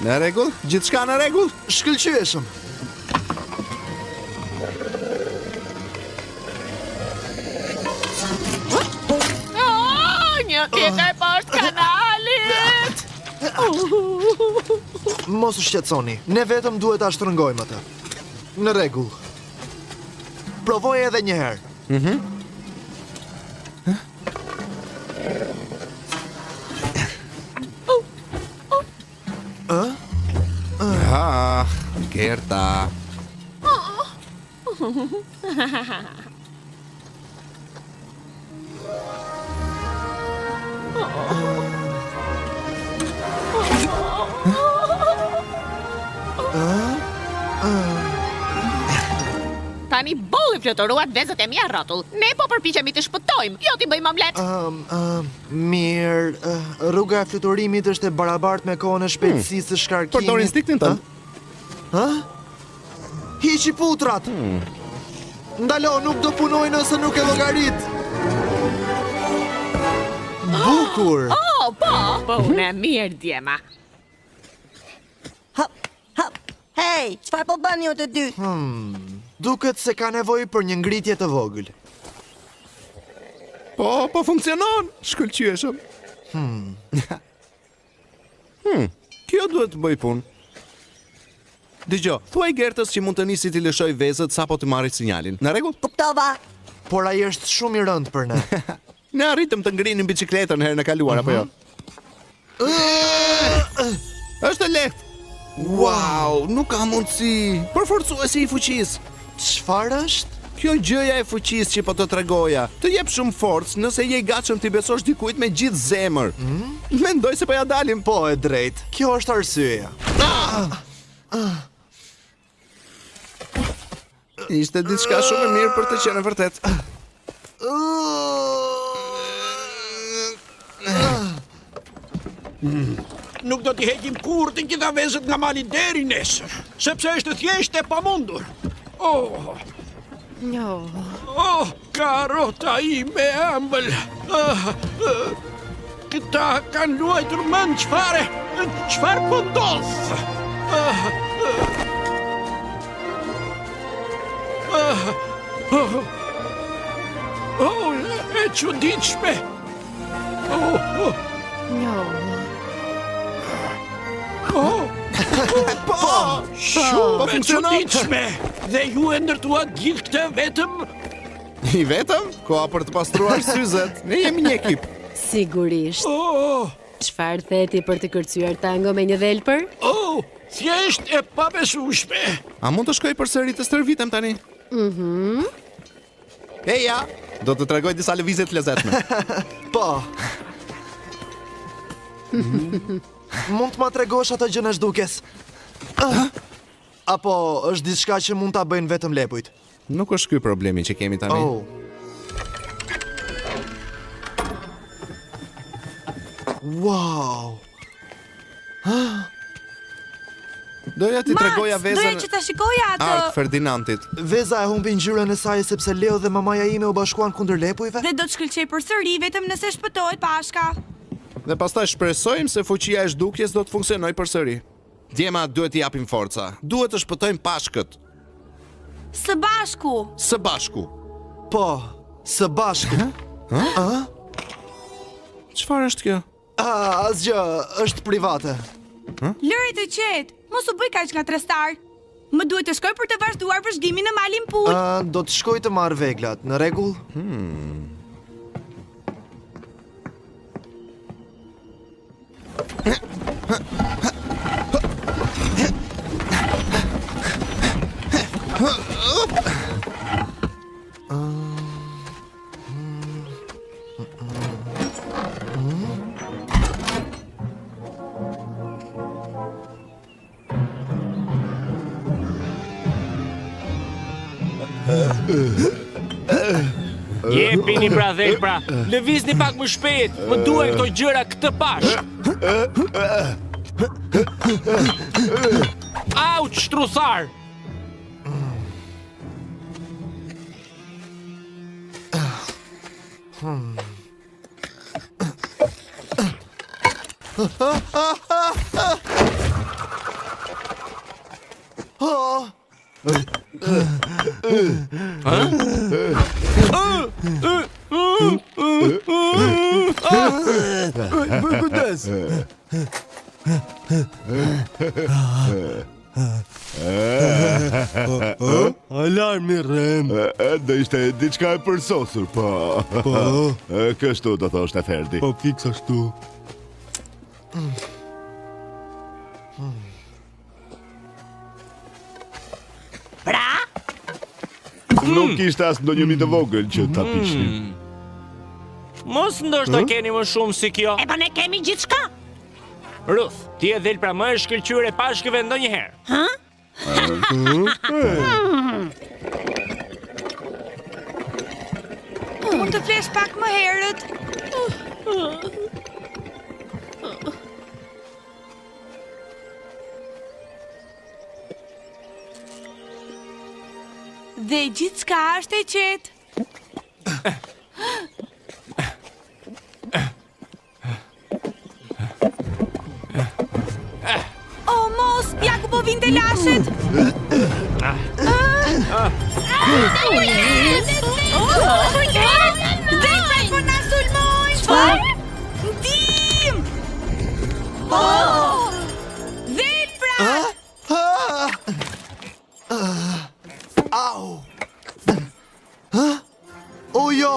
Në rregull? Gjithçka në rregull? Shkëlqyeshëm. Oh, një tjetër poshtë kanalit. Mos u shqetësoni, ne vetëm duhet ta shtrëngojmë atë. Në rregull. Provoje edhe një herë. Mhm. Ë? Ah, Gerta. Tani boll i fluturuat vezët e mia rrotull. Ne po përpiqemi të shpëtojmë, jo t'i bëjmë omlet. Ëm, ëm, mirë, rruga e fluturimit është e barabartë me kohën e shpejtësisë së shkarkimit. Përdor instinktin tënd. Hë? Hiqi putrat! Hmm. Ndalo, nuk do punoj nëse nuk e llogarit. Bukur. Oh, po, po, unë e mirë djema. Hop, hop. Hej, çfarë po bëni ju të dy? Hmm. Duket se ka nevojë për një ngritje të vogël. Po, po funksionon. Shkëlqyeshëm. Hmm. Hmm, kjo duhet të bëjë punë. Dëgjo, thuaj Gertës që mund të nisi t'i lëshojë vezët sapo të marrë sinjalin. Në rregull? Kuptova. Por ai është shumë i rëndë për ne. Ne arritëm të ngrinim biçikletën herën e kaluar apo jo? Mhm. Është e lehtë. Wow, nuk ka mundësi. Përforcuesi i fuqisë. Çfarë është? Kjo gjëja e fuqisë që po të tregoja, të jep shumë forcë nëse je i gatshëm t'i besosh dikujt me gjithë zemër. Mm? Mendoj se po ia dalim. Po, e drejtë. Kjo është arsyeja. Ah! Ah! Ishte diçka shumë e mirë për të qenë e vërtetë. Nuk do t'i heqim kurrë të gjitha vezët nga mali deri nesër, sepse është thjesht e pamundur. Oh. Jo. Oh, karota ime e ëmbël. Ah, ah, këta kanë luajtur mendsh fare. Çfarë po ndodh? Ah, ah, oh, oh, e çuditshme. Oh, oh. Jo. Oh. Po! Shumë Po e funksionon. çuditshme. Dhe ju e ndërtuat gjithë këtë vetëm? I vetëm? Koha për të pastruar syzet. Ne jemi një ekip. Sigurisht. Oh. Çfarë the ti për të kërcyer tango me një dhelpër? Oh, thjesht e pabesueshme. A mund të shkoj përsëri të stërvitem tani? Mhm. Eja, do të tregoj disa lëvizje të lezetshme. Po. Mund të ma tregosh atë gjënë e zhdukjes? Ah. Apo është diçka që mund ta bëjnë vetëm lepujt? Nuk është ky problemi që kemi tani. Oh. Wow. Ah. Doja t'i tregoja Max, vezën doja që ta shikoja atë. Art Ferdinandit. Veza e humbi ngjyrën e saj sepse Leo dhe mamaja ime u bashkuan kundër lepujve? Dhe do të shkëlqej përsëri vetëm nëse shpëtohet Pashka. Dhe pastaj shpresojmë se fuqia e zhdukjes do të funksionojë përsëri. Djema duhet t'i japim forca. Duhet të shpëtojmë Pashkët. Së bashku. Së bashku. Po, së bashku. Hë? Ë? Çfarë është kjo? Ah, asgjë, është private. Lëre të qetë, mos u bëj kaq ngatërrestar. Më duhet të shkoj për të vazhduar vëzhgimin në malin Pul. Ë, do të shkoj të marr veglat, në rregull? Hmm. Jepini pra dhelpra, lëvizni pak më shpejt, më duhen këto gjëra këtë Pashkë. Auç, truthar! Hmm. Oh. Bëj kujdes. Alarm i rremë. Do ishte diçka e përsosur, po. Po. Kështu do thoshte Ferdi. Po fiks ashtu. Pra? Nuk kishte as ndonjë mi të vogël që ta piqnin. Mos ndoshta keni më shumë si kjo. E po ne kemi gjithçka. Ruth, ti je dhelpra më e shkëlqyer e Pashkëve ndonjëherë. Hë? Mund të flesh pak më herët. Dhe gjithçka është e qetë. O mos, ja ku po vijnë telashet. Dhelprat po na sulmojnë. Çfarë? Ndihmë! Oh! Dhelprat! Au! Hë? O jo!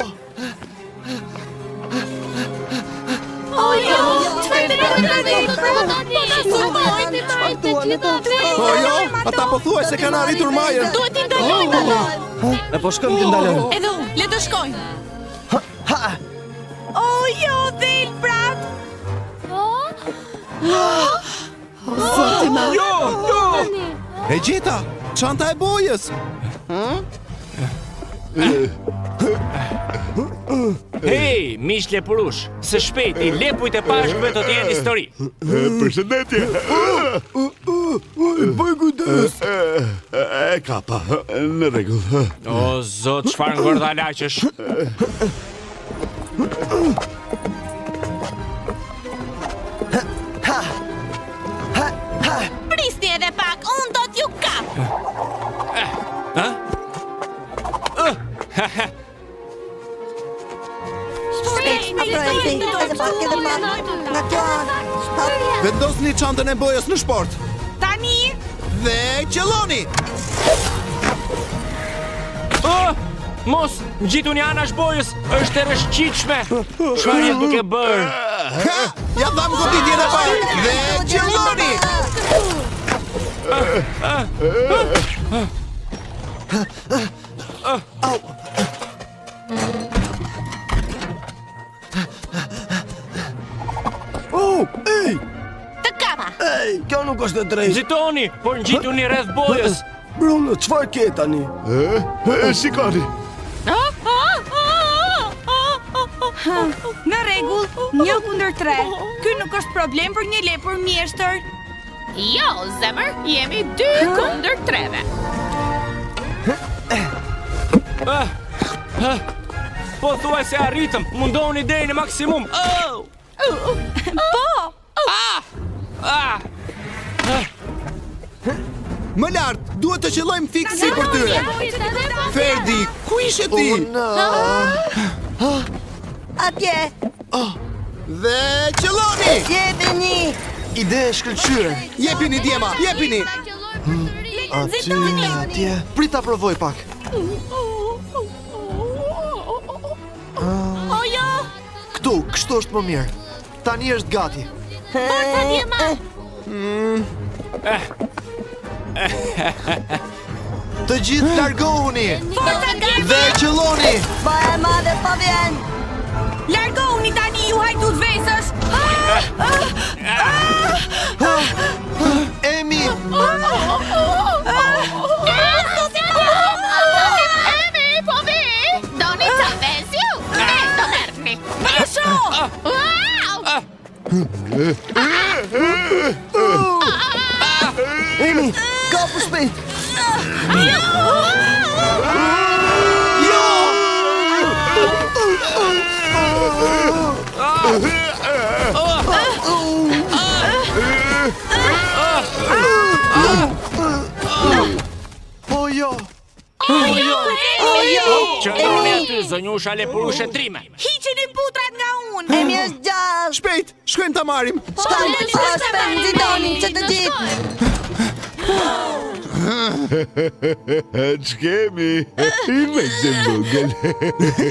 O jo, çfarë të bëjmë dhelprat? Po na sulmojnë, Çfarë duan ata? Po jo, ata po thuaj se kanë arritur majën. Duhet t'i ndalojmë ata. E po shkojmë t'i ndalojmë. Edhe unë, le të shkojmë. O jo, dhelprat! O, zoti ma. Jo, jo! E gjeta, çanta e bojës. Hej, miq lepurush, së shpejti lepujt e Pashkëve do të jenë histori. Përshëndetje. Bëj kujdes. E kapa, në rregull. O zot, çfarë ngordhalaqesh. Prisni edhe pak, unë do t'ju kap. Ha? Shpejt, shpejt, edhe pak, edhe pak. Nga kjo anë. Hop. Vendosni çantën e bojës në shportë. Tani Dhe qëlloni! Oh, mos, ngjituni anash bojës, është e rrëshqitshme. Çfarë je duke bërë? Ha! Ja dham goditjen e parë dhe qëlloni! Au. Oh, ej! Të kapa. Ej, kjo nuk është e drejtë. Nxitoni, por ngjituni rreth bojës. Bruno, çfarë ke tani? E, shikoni. Në rregull, një kundër tre. Ky nuk është problem për një lepur mjeshtër. Jo, zemër, jemi dy kundër treve. Ah, ah. Po thuaj se arritëm, mundohuni deri në maksimum. Oh! Po! Ah! Ah! Më lart, duhet të qëllojmë fiks sipër tyre. Ferdi, ku ishe ti? Unë Atje. Dhe qëlloni! Jepini. Ide e shkëlqyer. Jepini djema, jepini! Aty, atje. Prit ta provoj pak. O jo! Këtu, kështu është më mirë. Tani është gati. Forca djema. Të gjithë largohuni Forca djema! dhe qëlloni. Ba e madhe po vjen. Largohuni tani ju hajdut vezësh! Ah! Emi, Emi, po vi! Doni të vezë ju? Ve, do merrni. Më lësho! Wow! Emi, kapu shpejt. Jo! Po jo. Qëndroni aty, zonjusha lepurushe trime. Hiqini putrat nga unë! Emi është gjallë. Shpejt, shkojmë ta marrim. Shkojmë, po, shpejt, nxitoni që të gjithë. Ç'kemi? I vegje vogël.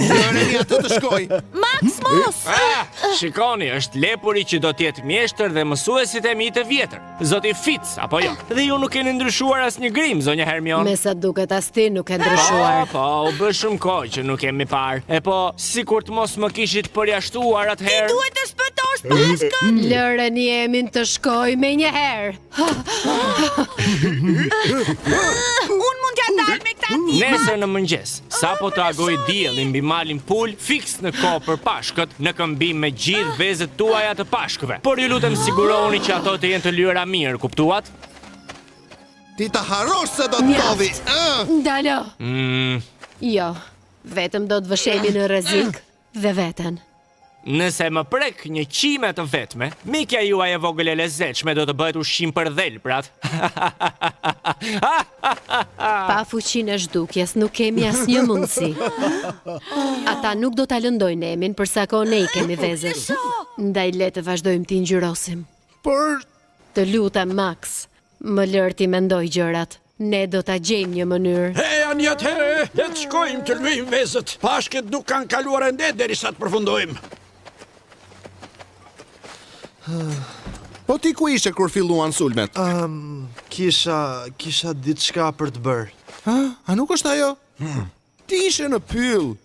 Lëreni atë të shkoj. Max, mos! Ah, shikoni, është lepuri që do të jetë mjeshtër dhe mësuesit e mi të vjetër. Zoti Fitz, apo jo? Dhe ju nuk keni ndryshuar asnjë grim, zonja Hermione. Me sa duket as ti nuk e ndryshuar. Po, po, u bë shumë kohë që nuk kemi parë. E po, sikur të mos më kishit përjashtuar atëherë. Ti duhet të shpëtosh Pashkën. Lëreni Emin të shkoj menjëherë. Unë mund t'ja dal me këta tipa. Nesër në mëngjes, sapo të agoj dielli mbi malin Pul, fiks në kohë për Pashkët, në këmbim me gjithë vezët tuaja të Pashkëve. Por ju lutem sigurohuni që ato të jenë të lyera mirë, kuptuat? Ti ta harrosh se do të ndodhi. Ë! Ndalo. Mm. Jo, vetëm do të vësh Emin në rrezik dhe veten. Nëse më prek një qime të vetme, mikja juaj e vogël e lezetshme do të bëhet ushqim për dhelprat. Pa fuqinë e zhdukjes nuk kemi asnjë mundësi. Ata nuk do ta lëndojnë Emin për sa kohë ne i kemi vezët. Ndaj le të vazhdojmë t'i ngjyrosim. Por Të lutem Max, më lër t'i mendoj gjërat. Ne do ta gjejmë një mënyrë. Ejani atëherë, le të shkojmë të lyejmë vezët. Pashkët nuk kanë kaluar ende derisa të përfundojmë. Po ti ku ishe kur filluan sulmet? Um, kisha, kisha diçka për të bërë. Ha? A nuk është ajo? Hmm. Ti ishe në pyll.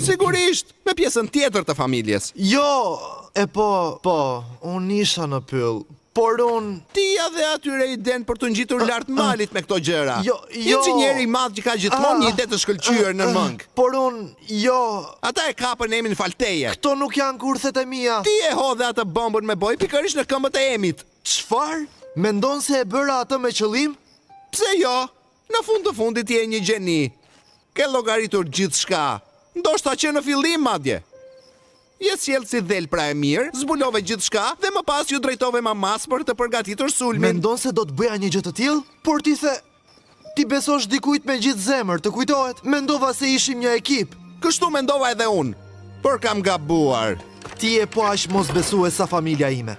Sigurisht, me pjesën tjetër të familjes. Jo, e po, po, unë isha në pyll. Por unë... Ti ia dhe atyre idenë për t'u ngjitur lart malit me këto gjëra. Jo, jo. Inxhinieri i madh që ka gjithmonë një ide të shkëlqyer në mëngë. Por unë, jo... Ata e kapën Emin falë teje. Këto nuk janë kurthet e mia. Ti e hodhe atë bombën me bojë pikërisht në këmbët e Emit. Çfarë? Mendon se e bëra atë me qëllim? Pse jo? Në fund të fundit je një gjeni. Ke llogaritur gjithçka. Ndoshta që në fillim madje. Je sjellë si dhelpra e mirë, zbulove gjithçka dhe më pas iu drejtove mamasë për të përgatitur sulmin. Mendon se do të bëja një gjë të tillë? Por ti the, t'i besosh dikujt me gjithë zemër, të kujtohet? Mendova se ishim një ekip. Kështu mendova edhe unë, por kam gabuar. Ti je po aq mosbesues sa familja ime.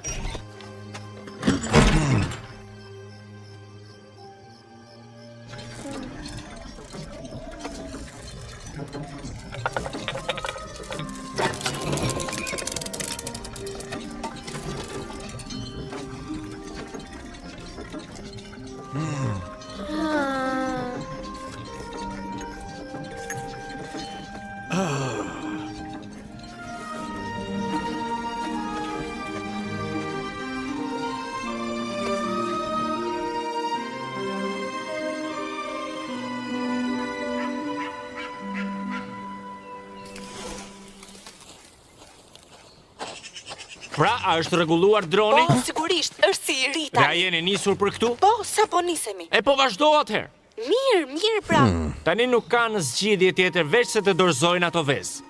Pra, a është rregulluar droni? Po, sigurisht, është si i ri Dhe a tani. jeni nisur për këtu? Po, sapo nisemi. E po vazhdo atëherë. Mirë, mirë pra. Tani nuk kanë zgjidhje tjetër veç se të dorëzojnë ato vezë.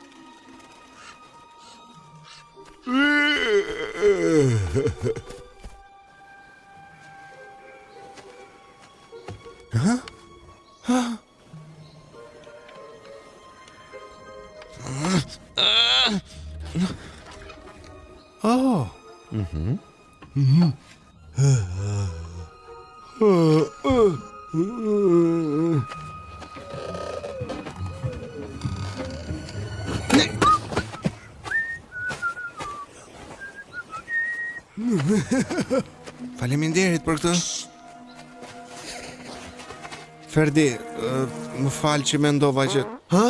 Ha? Ha? Oh. Mhm. Mhm. Faleminderit për këtë. Ferdi, më fal që mendova që... Ha?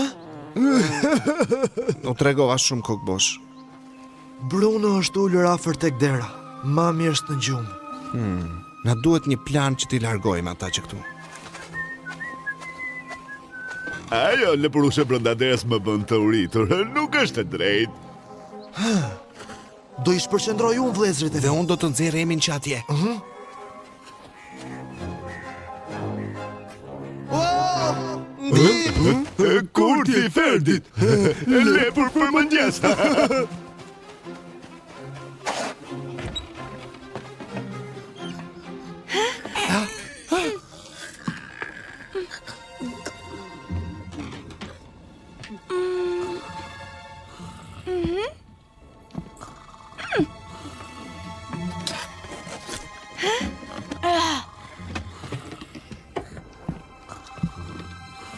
U tregova shumë kokëbosh. Bruno është ulur afër tek dera. Mami është në gjumë. Hmm. Na duhet një plan që t'i largojmë ata që këtu. Ajo lepurushe brenda derës më bën të uritur. Nuk është e drejtë. Do i shpërqendroj unë vëllezërit e mi. Dhe unë do të nxjerr Emin që atje. Mhm. Kurthi i Ferdit. Lepur për mëngjes. Mhm.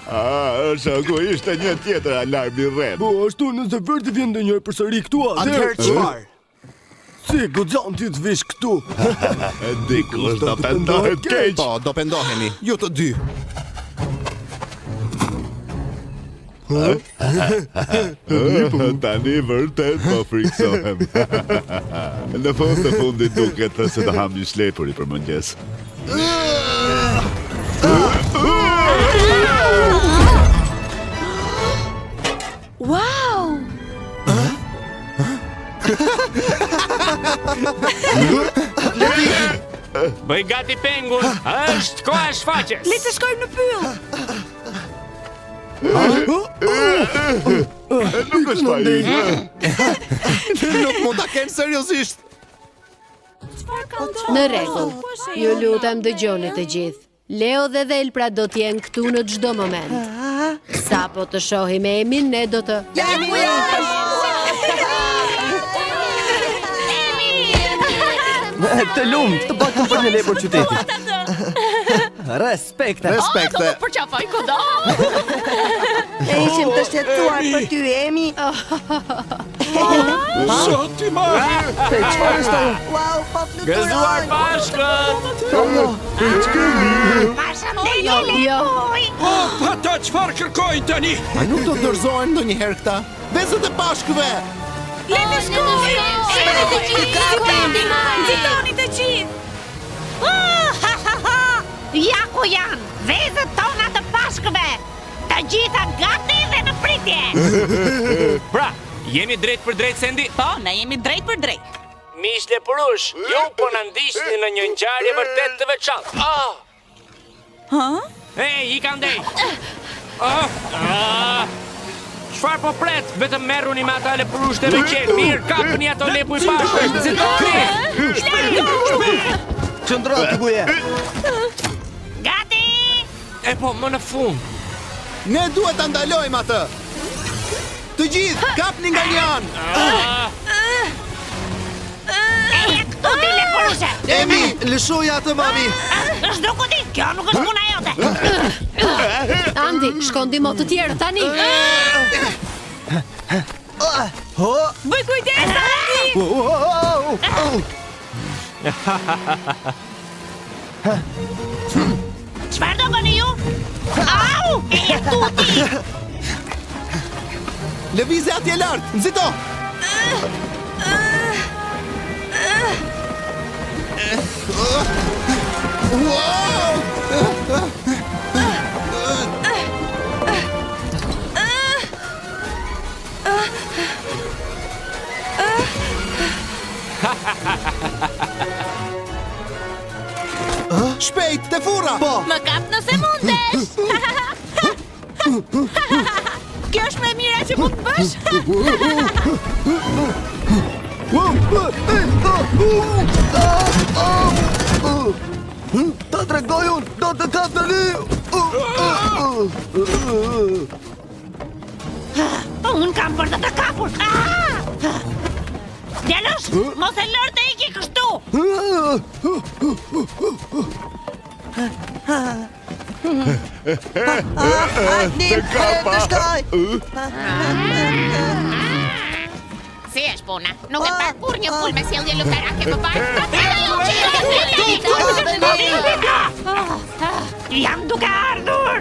Ah, shoku ishte një tjetër alarm i rremë. Po, ashtu nëse Ferdi vjen ndonjëherë përsëri këtu, atëherë... Atëherë çfarë? Si, guxon ti të vish këtu? Dikush do pendohet keq. Po, do pendoheni, ju të dy. Tani vërtet po frikësohem. Në fund të fundit duket se do ham një lepuri për mëngjes. Wow! Bëj gati pengun, është koha e shfaqjes. Le të shkojmë në pyll. Nuk është faji. Nuk mund ta kenë seriozisht. Në rregull. Ju lutem dëgjoni të gjithë. Leo dhe dhelpra do të jenë këtu në çdo moment. Sapo të shohim Emin, ne do të Të lumtë, të paktën për një lepur qyteti. Respekte. Respekte. Oh, do të përqafoj kudo. Ne ishim të shqetësuar për ty, Emi. Zot i madh! Pe, çfarë është ajo? Wow, po fluturon. Gëzuar Pashkët! Jo, jo. O, pa ta çfarë kërkojnë tani? A nuk do të dorëzohen ndonjëherë këta? Vezët e Pashkëve! Le të shkojmë! Emi të gjithë! Nxitoni të gjithë! Të gjitha gati dhe në pritje. Pra, jemi drejtpërdrejt Sendi? Po, ne jemi drejtpërdrejt. Miq lepurush, ju po na ndiqni në një ngjarje vërtet të veçantë. Ah! Hë? Ej, ik andej! Ah! Ah! Çfarë po pret? Vetëm merruni me ata lepurushët e veqenë. Mirë, kapni ato lepuj pashkësh. Nxitoni! Shpejt, shpejt! Qëndro aty ku je. Gati! E po, më në fund. Ne duhet ta ndalojmë atë. Të gjithë, kapni nga një anë. Ah! Eja këtu ti lepurushe! Emi, lëshoje atë mami. Zhduku ti, kjo nuk është puna jote. Andi, shko ndihmo të tjerë tani. Ho! Bëj kujdes, Andi! Çfarë do bëni ju? Au! Eja këtu ti! Lëvize atje lart, nxito. Wow! Shpejt, te furra! Po. Më kap nëse mundesh. Kjo është më e mira që mund të bësh. Ta tregoj unë, do të kap tani. Po unë kam për të të kapur. Ah! Djalosh, mos e lër të iki kështu. Andi, të shkoj. Si është puna? Nuk e parë kurrë një pulë me sjellje luftarake më parë. Jam duke ardhur.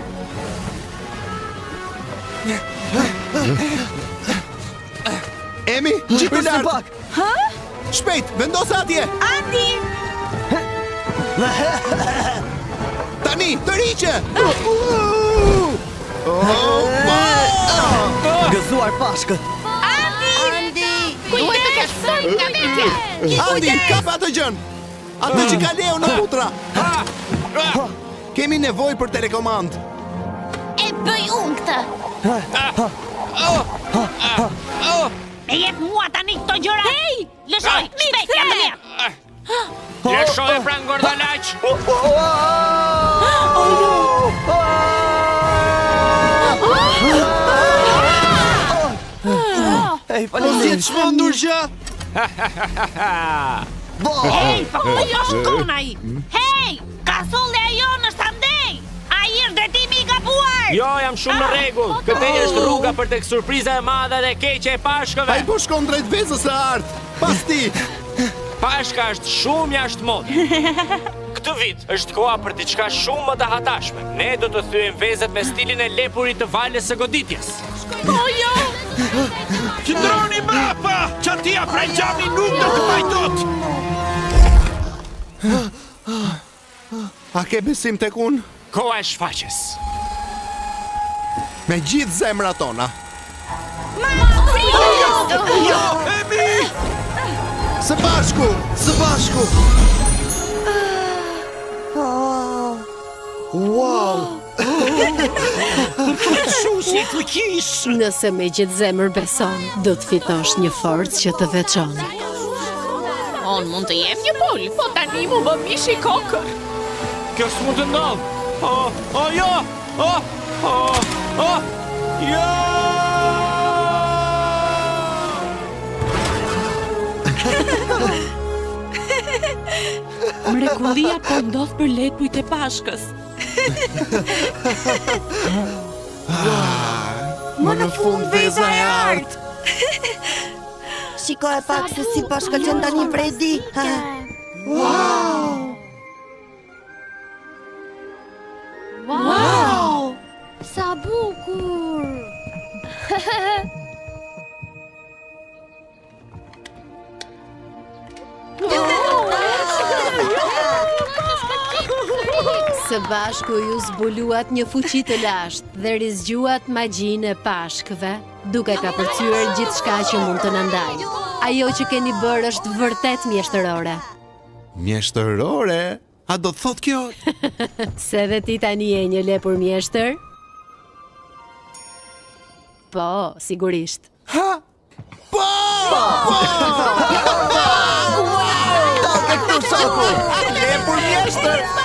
Emi, ngjitu Prisni lart. pak. Hë? Shpejt, vendose atje. Andi! Tani, tërhiqe. Oh, Gëzuar Pashkët. Andi! Andi, Duhet të kesh frikë nga vetja. Andi, kap atë gjën. Atë që ka Leo në putra. Kemi nevojë për telekomand. E bëj unë këtë. E jep mua tani këto gjëra. Hey! Lëshoj, shpejt, jam të mia. Lëshoje pra ngordhalaq! Ej, Mos je faleminderit. çmendur gjë. Hej, po ku jo shkon ai? Hej, kasollja jonë është andej. Ai është drejtimi i gabuar. Jo, jam shumë në rregull. Këtej është rruga për tek surpriza e madhe dhe e keqe e Pashkëve. Ai po shkon drejt vezës së artë. Pas ti. Pashka është shumë jashtë mode. Këtë vit është koha për diçka shumë më të hatashme. Ne do të thyejmë vezët me stilin e lepurit të valës së goditjes. Po jo! Qëndroni mbrapa! Çatia prej xhami nuk do të mbaj dot. A ke besim tek unë? Koha e shfaqjes. Me gjithë zemrat tona. Jo, Emi! Së bashku, Së bashku. Wow. Shushi i fuqisë! Nëse me gjithë zemër beson, do të fitosh një forcë që të veçon. Unë mund të jem një pulë, po tani mu bë mishi kokër. Kjo s'mund të ndodhë. Oh, oh jo! Oh, oh, oh! Jo! Mrekullia po ndodh për lepujt e Pashkës. Më në fund veza e artë. Shiko e pak se si po shkëlqen tani Fredi. Ha. Wow! Wow! Sa bukur! Së bashku ju zbuluat një fuqi të lashtë dhe rizgjuat magjinë e Pashkëve, duke kapërcyer gjithçka që mund të na ndajë. Ajo që keni bërë është vërtet mjeshtërore. Mjeshtërore? A do të thotë kjo? Se dhe ti tani je një lepur mjeshtër? Po, sigurisht. Ha? Po! Po! Toke këtu shoku! Lepur mjeshtër! Po!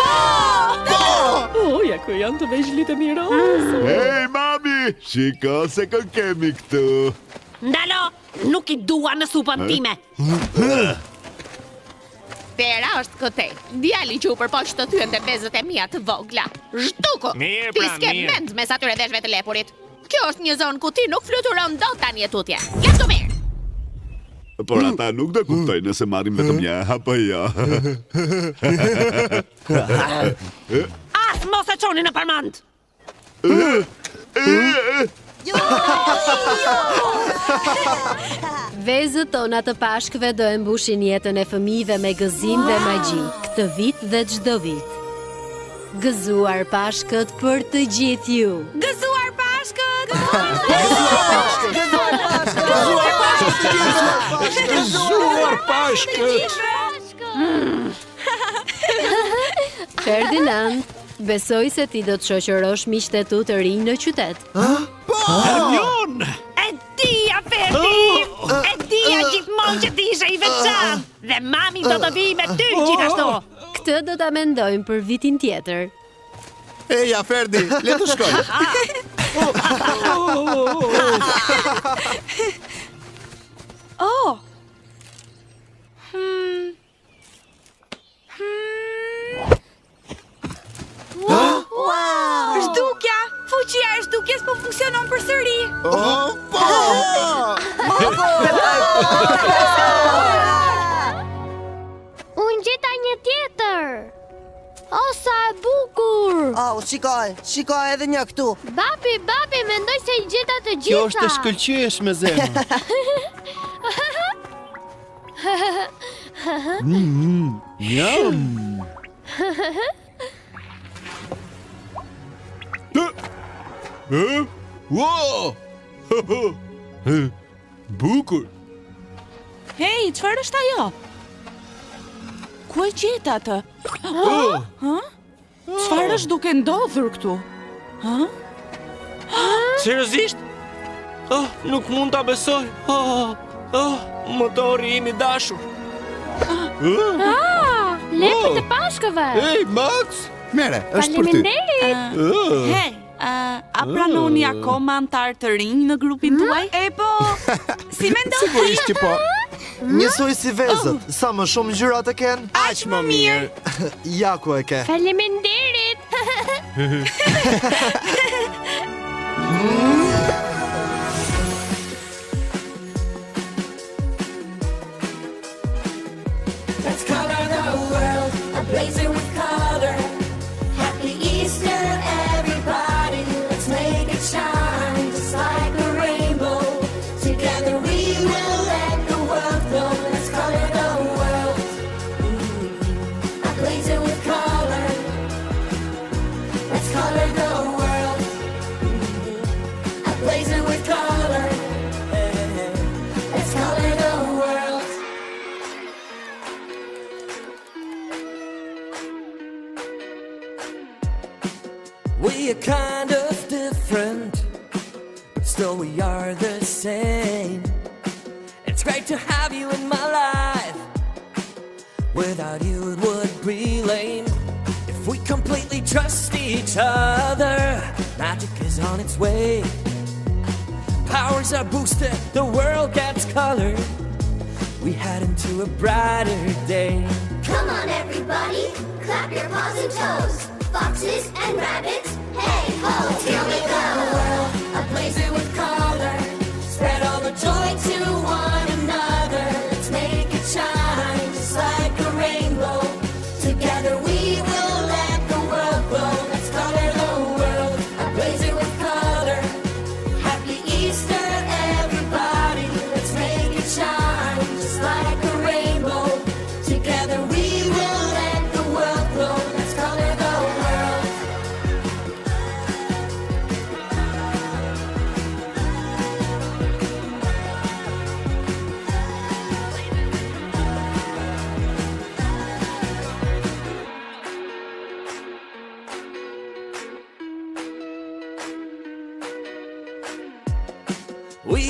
Oh, ja ku janë të vegjlit e mi rozë. Hej, mami, shiko se kë kemi këtu. Ndalo, nuk i dua në supën time. Dera është këtej. Djali që u përpoq të thyente vezët e mia të vogla. Zhduku! Mirë, Ti pra, s'ke mirë. mend mes atyre veshëve të lepurit. Kjo është një zonë ku ti nuk fluturon dot tani e tutje. Lamtumirë! Por ata nuk do kuptojnë nëse marrim vetëm një, apo jo. As mos e çoni në përmend. Vezët tona të Pashkëve do e mbushin jetën e fëmijëve me gëzim dhe magji, këtë vit dhe çdo vit. Gëzuar Pashkët për të gjithë ju. Gëzuar Pashkët! Gëzuar Pashkët! Gëzuar Pashkët! Gëzuar Pashkët! Ferdinand, besoj se ti do të shoqërosh miqtë e tu të rinj në qytet. Po! Hermione! E dija, Ferdi! E dija gjithmonë që ti ishe i veçantë dhe mami do të vijë me ty gjithashtu. Këtë do ta mendojmë për vitin tjetër. Eja, Ferdi, le të shkojmë. Oh. Hmm. Wow! Zhdukja! Fuqia e zhdukjes po funksionon përsëri. Oh, po! Unë gjeta një tjetër. O, sa e bukur! Oh, shikoj, shikoj edhe një këtu. Babi, babi, mendoj se i gjeta të gjitha. Kjo është e shkëlqyeshme zemër. Njam. Ë? Wow! Bukur. Hej, çfarë është ajo? Ku e gjeta atë? Oh. Hë? Çfarë është duke ndodhur këtu? Hë? Seriozisht? Oh, nuk mund ta besoj. Oh, oh, motori im i dashur. Ah, lepur të Pashkëve. Ej, Max! Mere, është për ty. Faleminderit. Hej, a pranoni akoma anëtarë të rinj në grupin tuaj? E po, si mendon ti? Sigurisht që po. Njësoj si vezët, sa më shumë ngjyra të kenë, aq më mirë. Ja ku e ke. Faleminderit. Let's color the world, ablaze with color. Happy Easter, everybody. Let's make it shine just like a rainbow. Together we will let the world know. Let's color the world, ablaze with color. Let's color the world, ablaze with color. Let's color the world. We are kind of different, but still we are the same. It's great to have you in my life. Without you, it would be lame. If we completely trust each other, magic is on its way. Powers are boosted, the world gets colored. We head into a brighter day. Come on, everybody, clap your paws and toes. Foxes and rabbits, hey ho, here we go. World, ablaze with color. Spread all the joy to one another. Let's make it shine just like a rainbow. Together we will let the world glow. Let's color the world, ablaze with color. Happy Easter, everybody. Let's make it shine just like a rainbow. Together we will let the world glow. Let's color the world.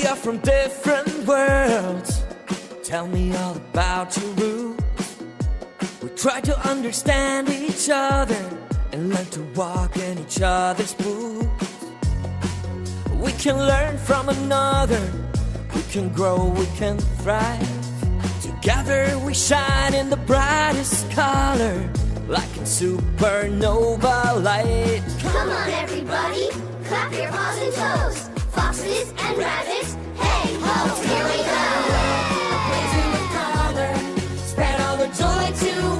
We are from different worlds. Tell me all about your roots. We try to understand each other and learn to walk in each other's boots. We can learn from another. We can grow, we can thrive. Together we shine in the brightest color, like in supernova light. Come on, everybody, clap your paws and toes. Foxes and rabbits, hey ho, here we go. Blazing with color, spread all the joy to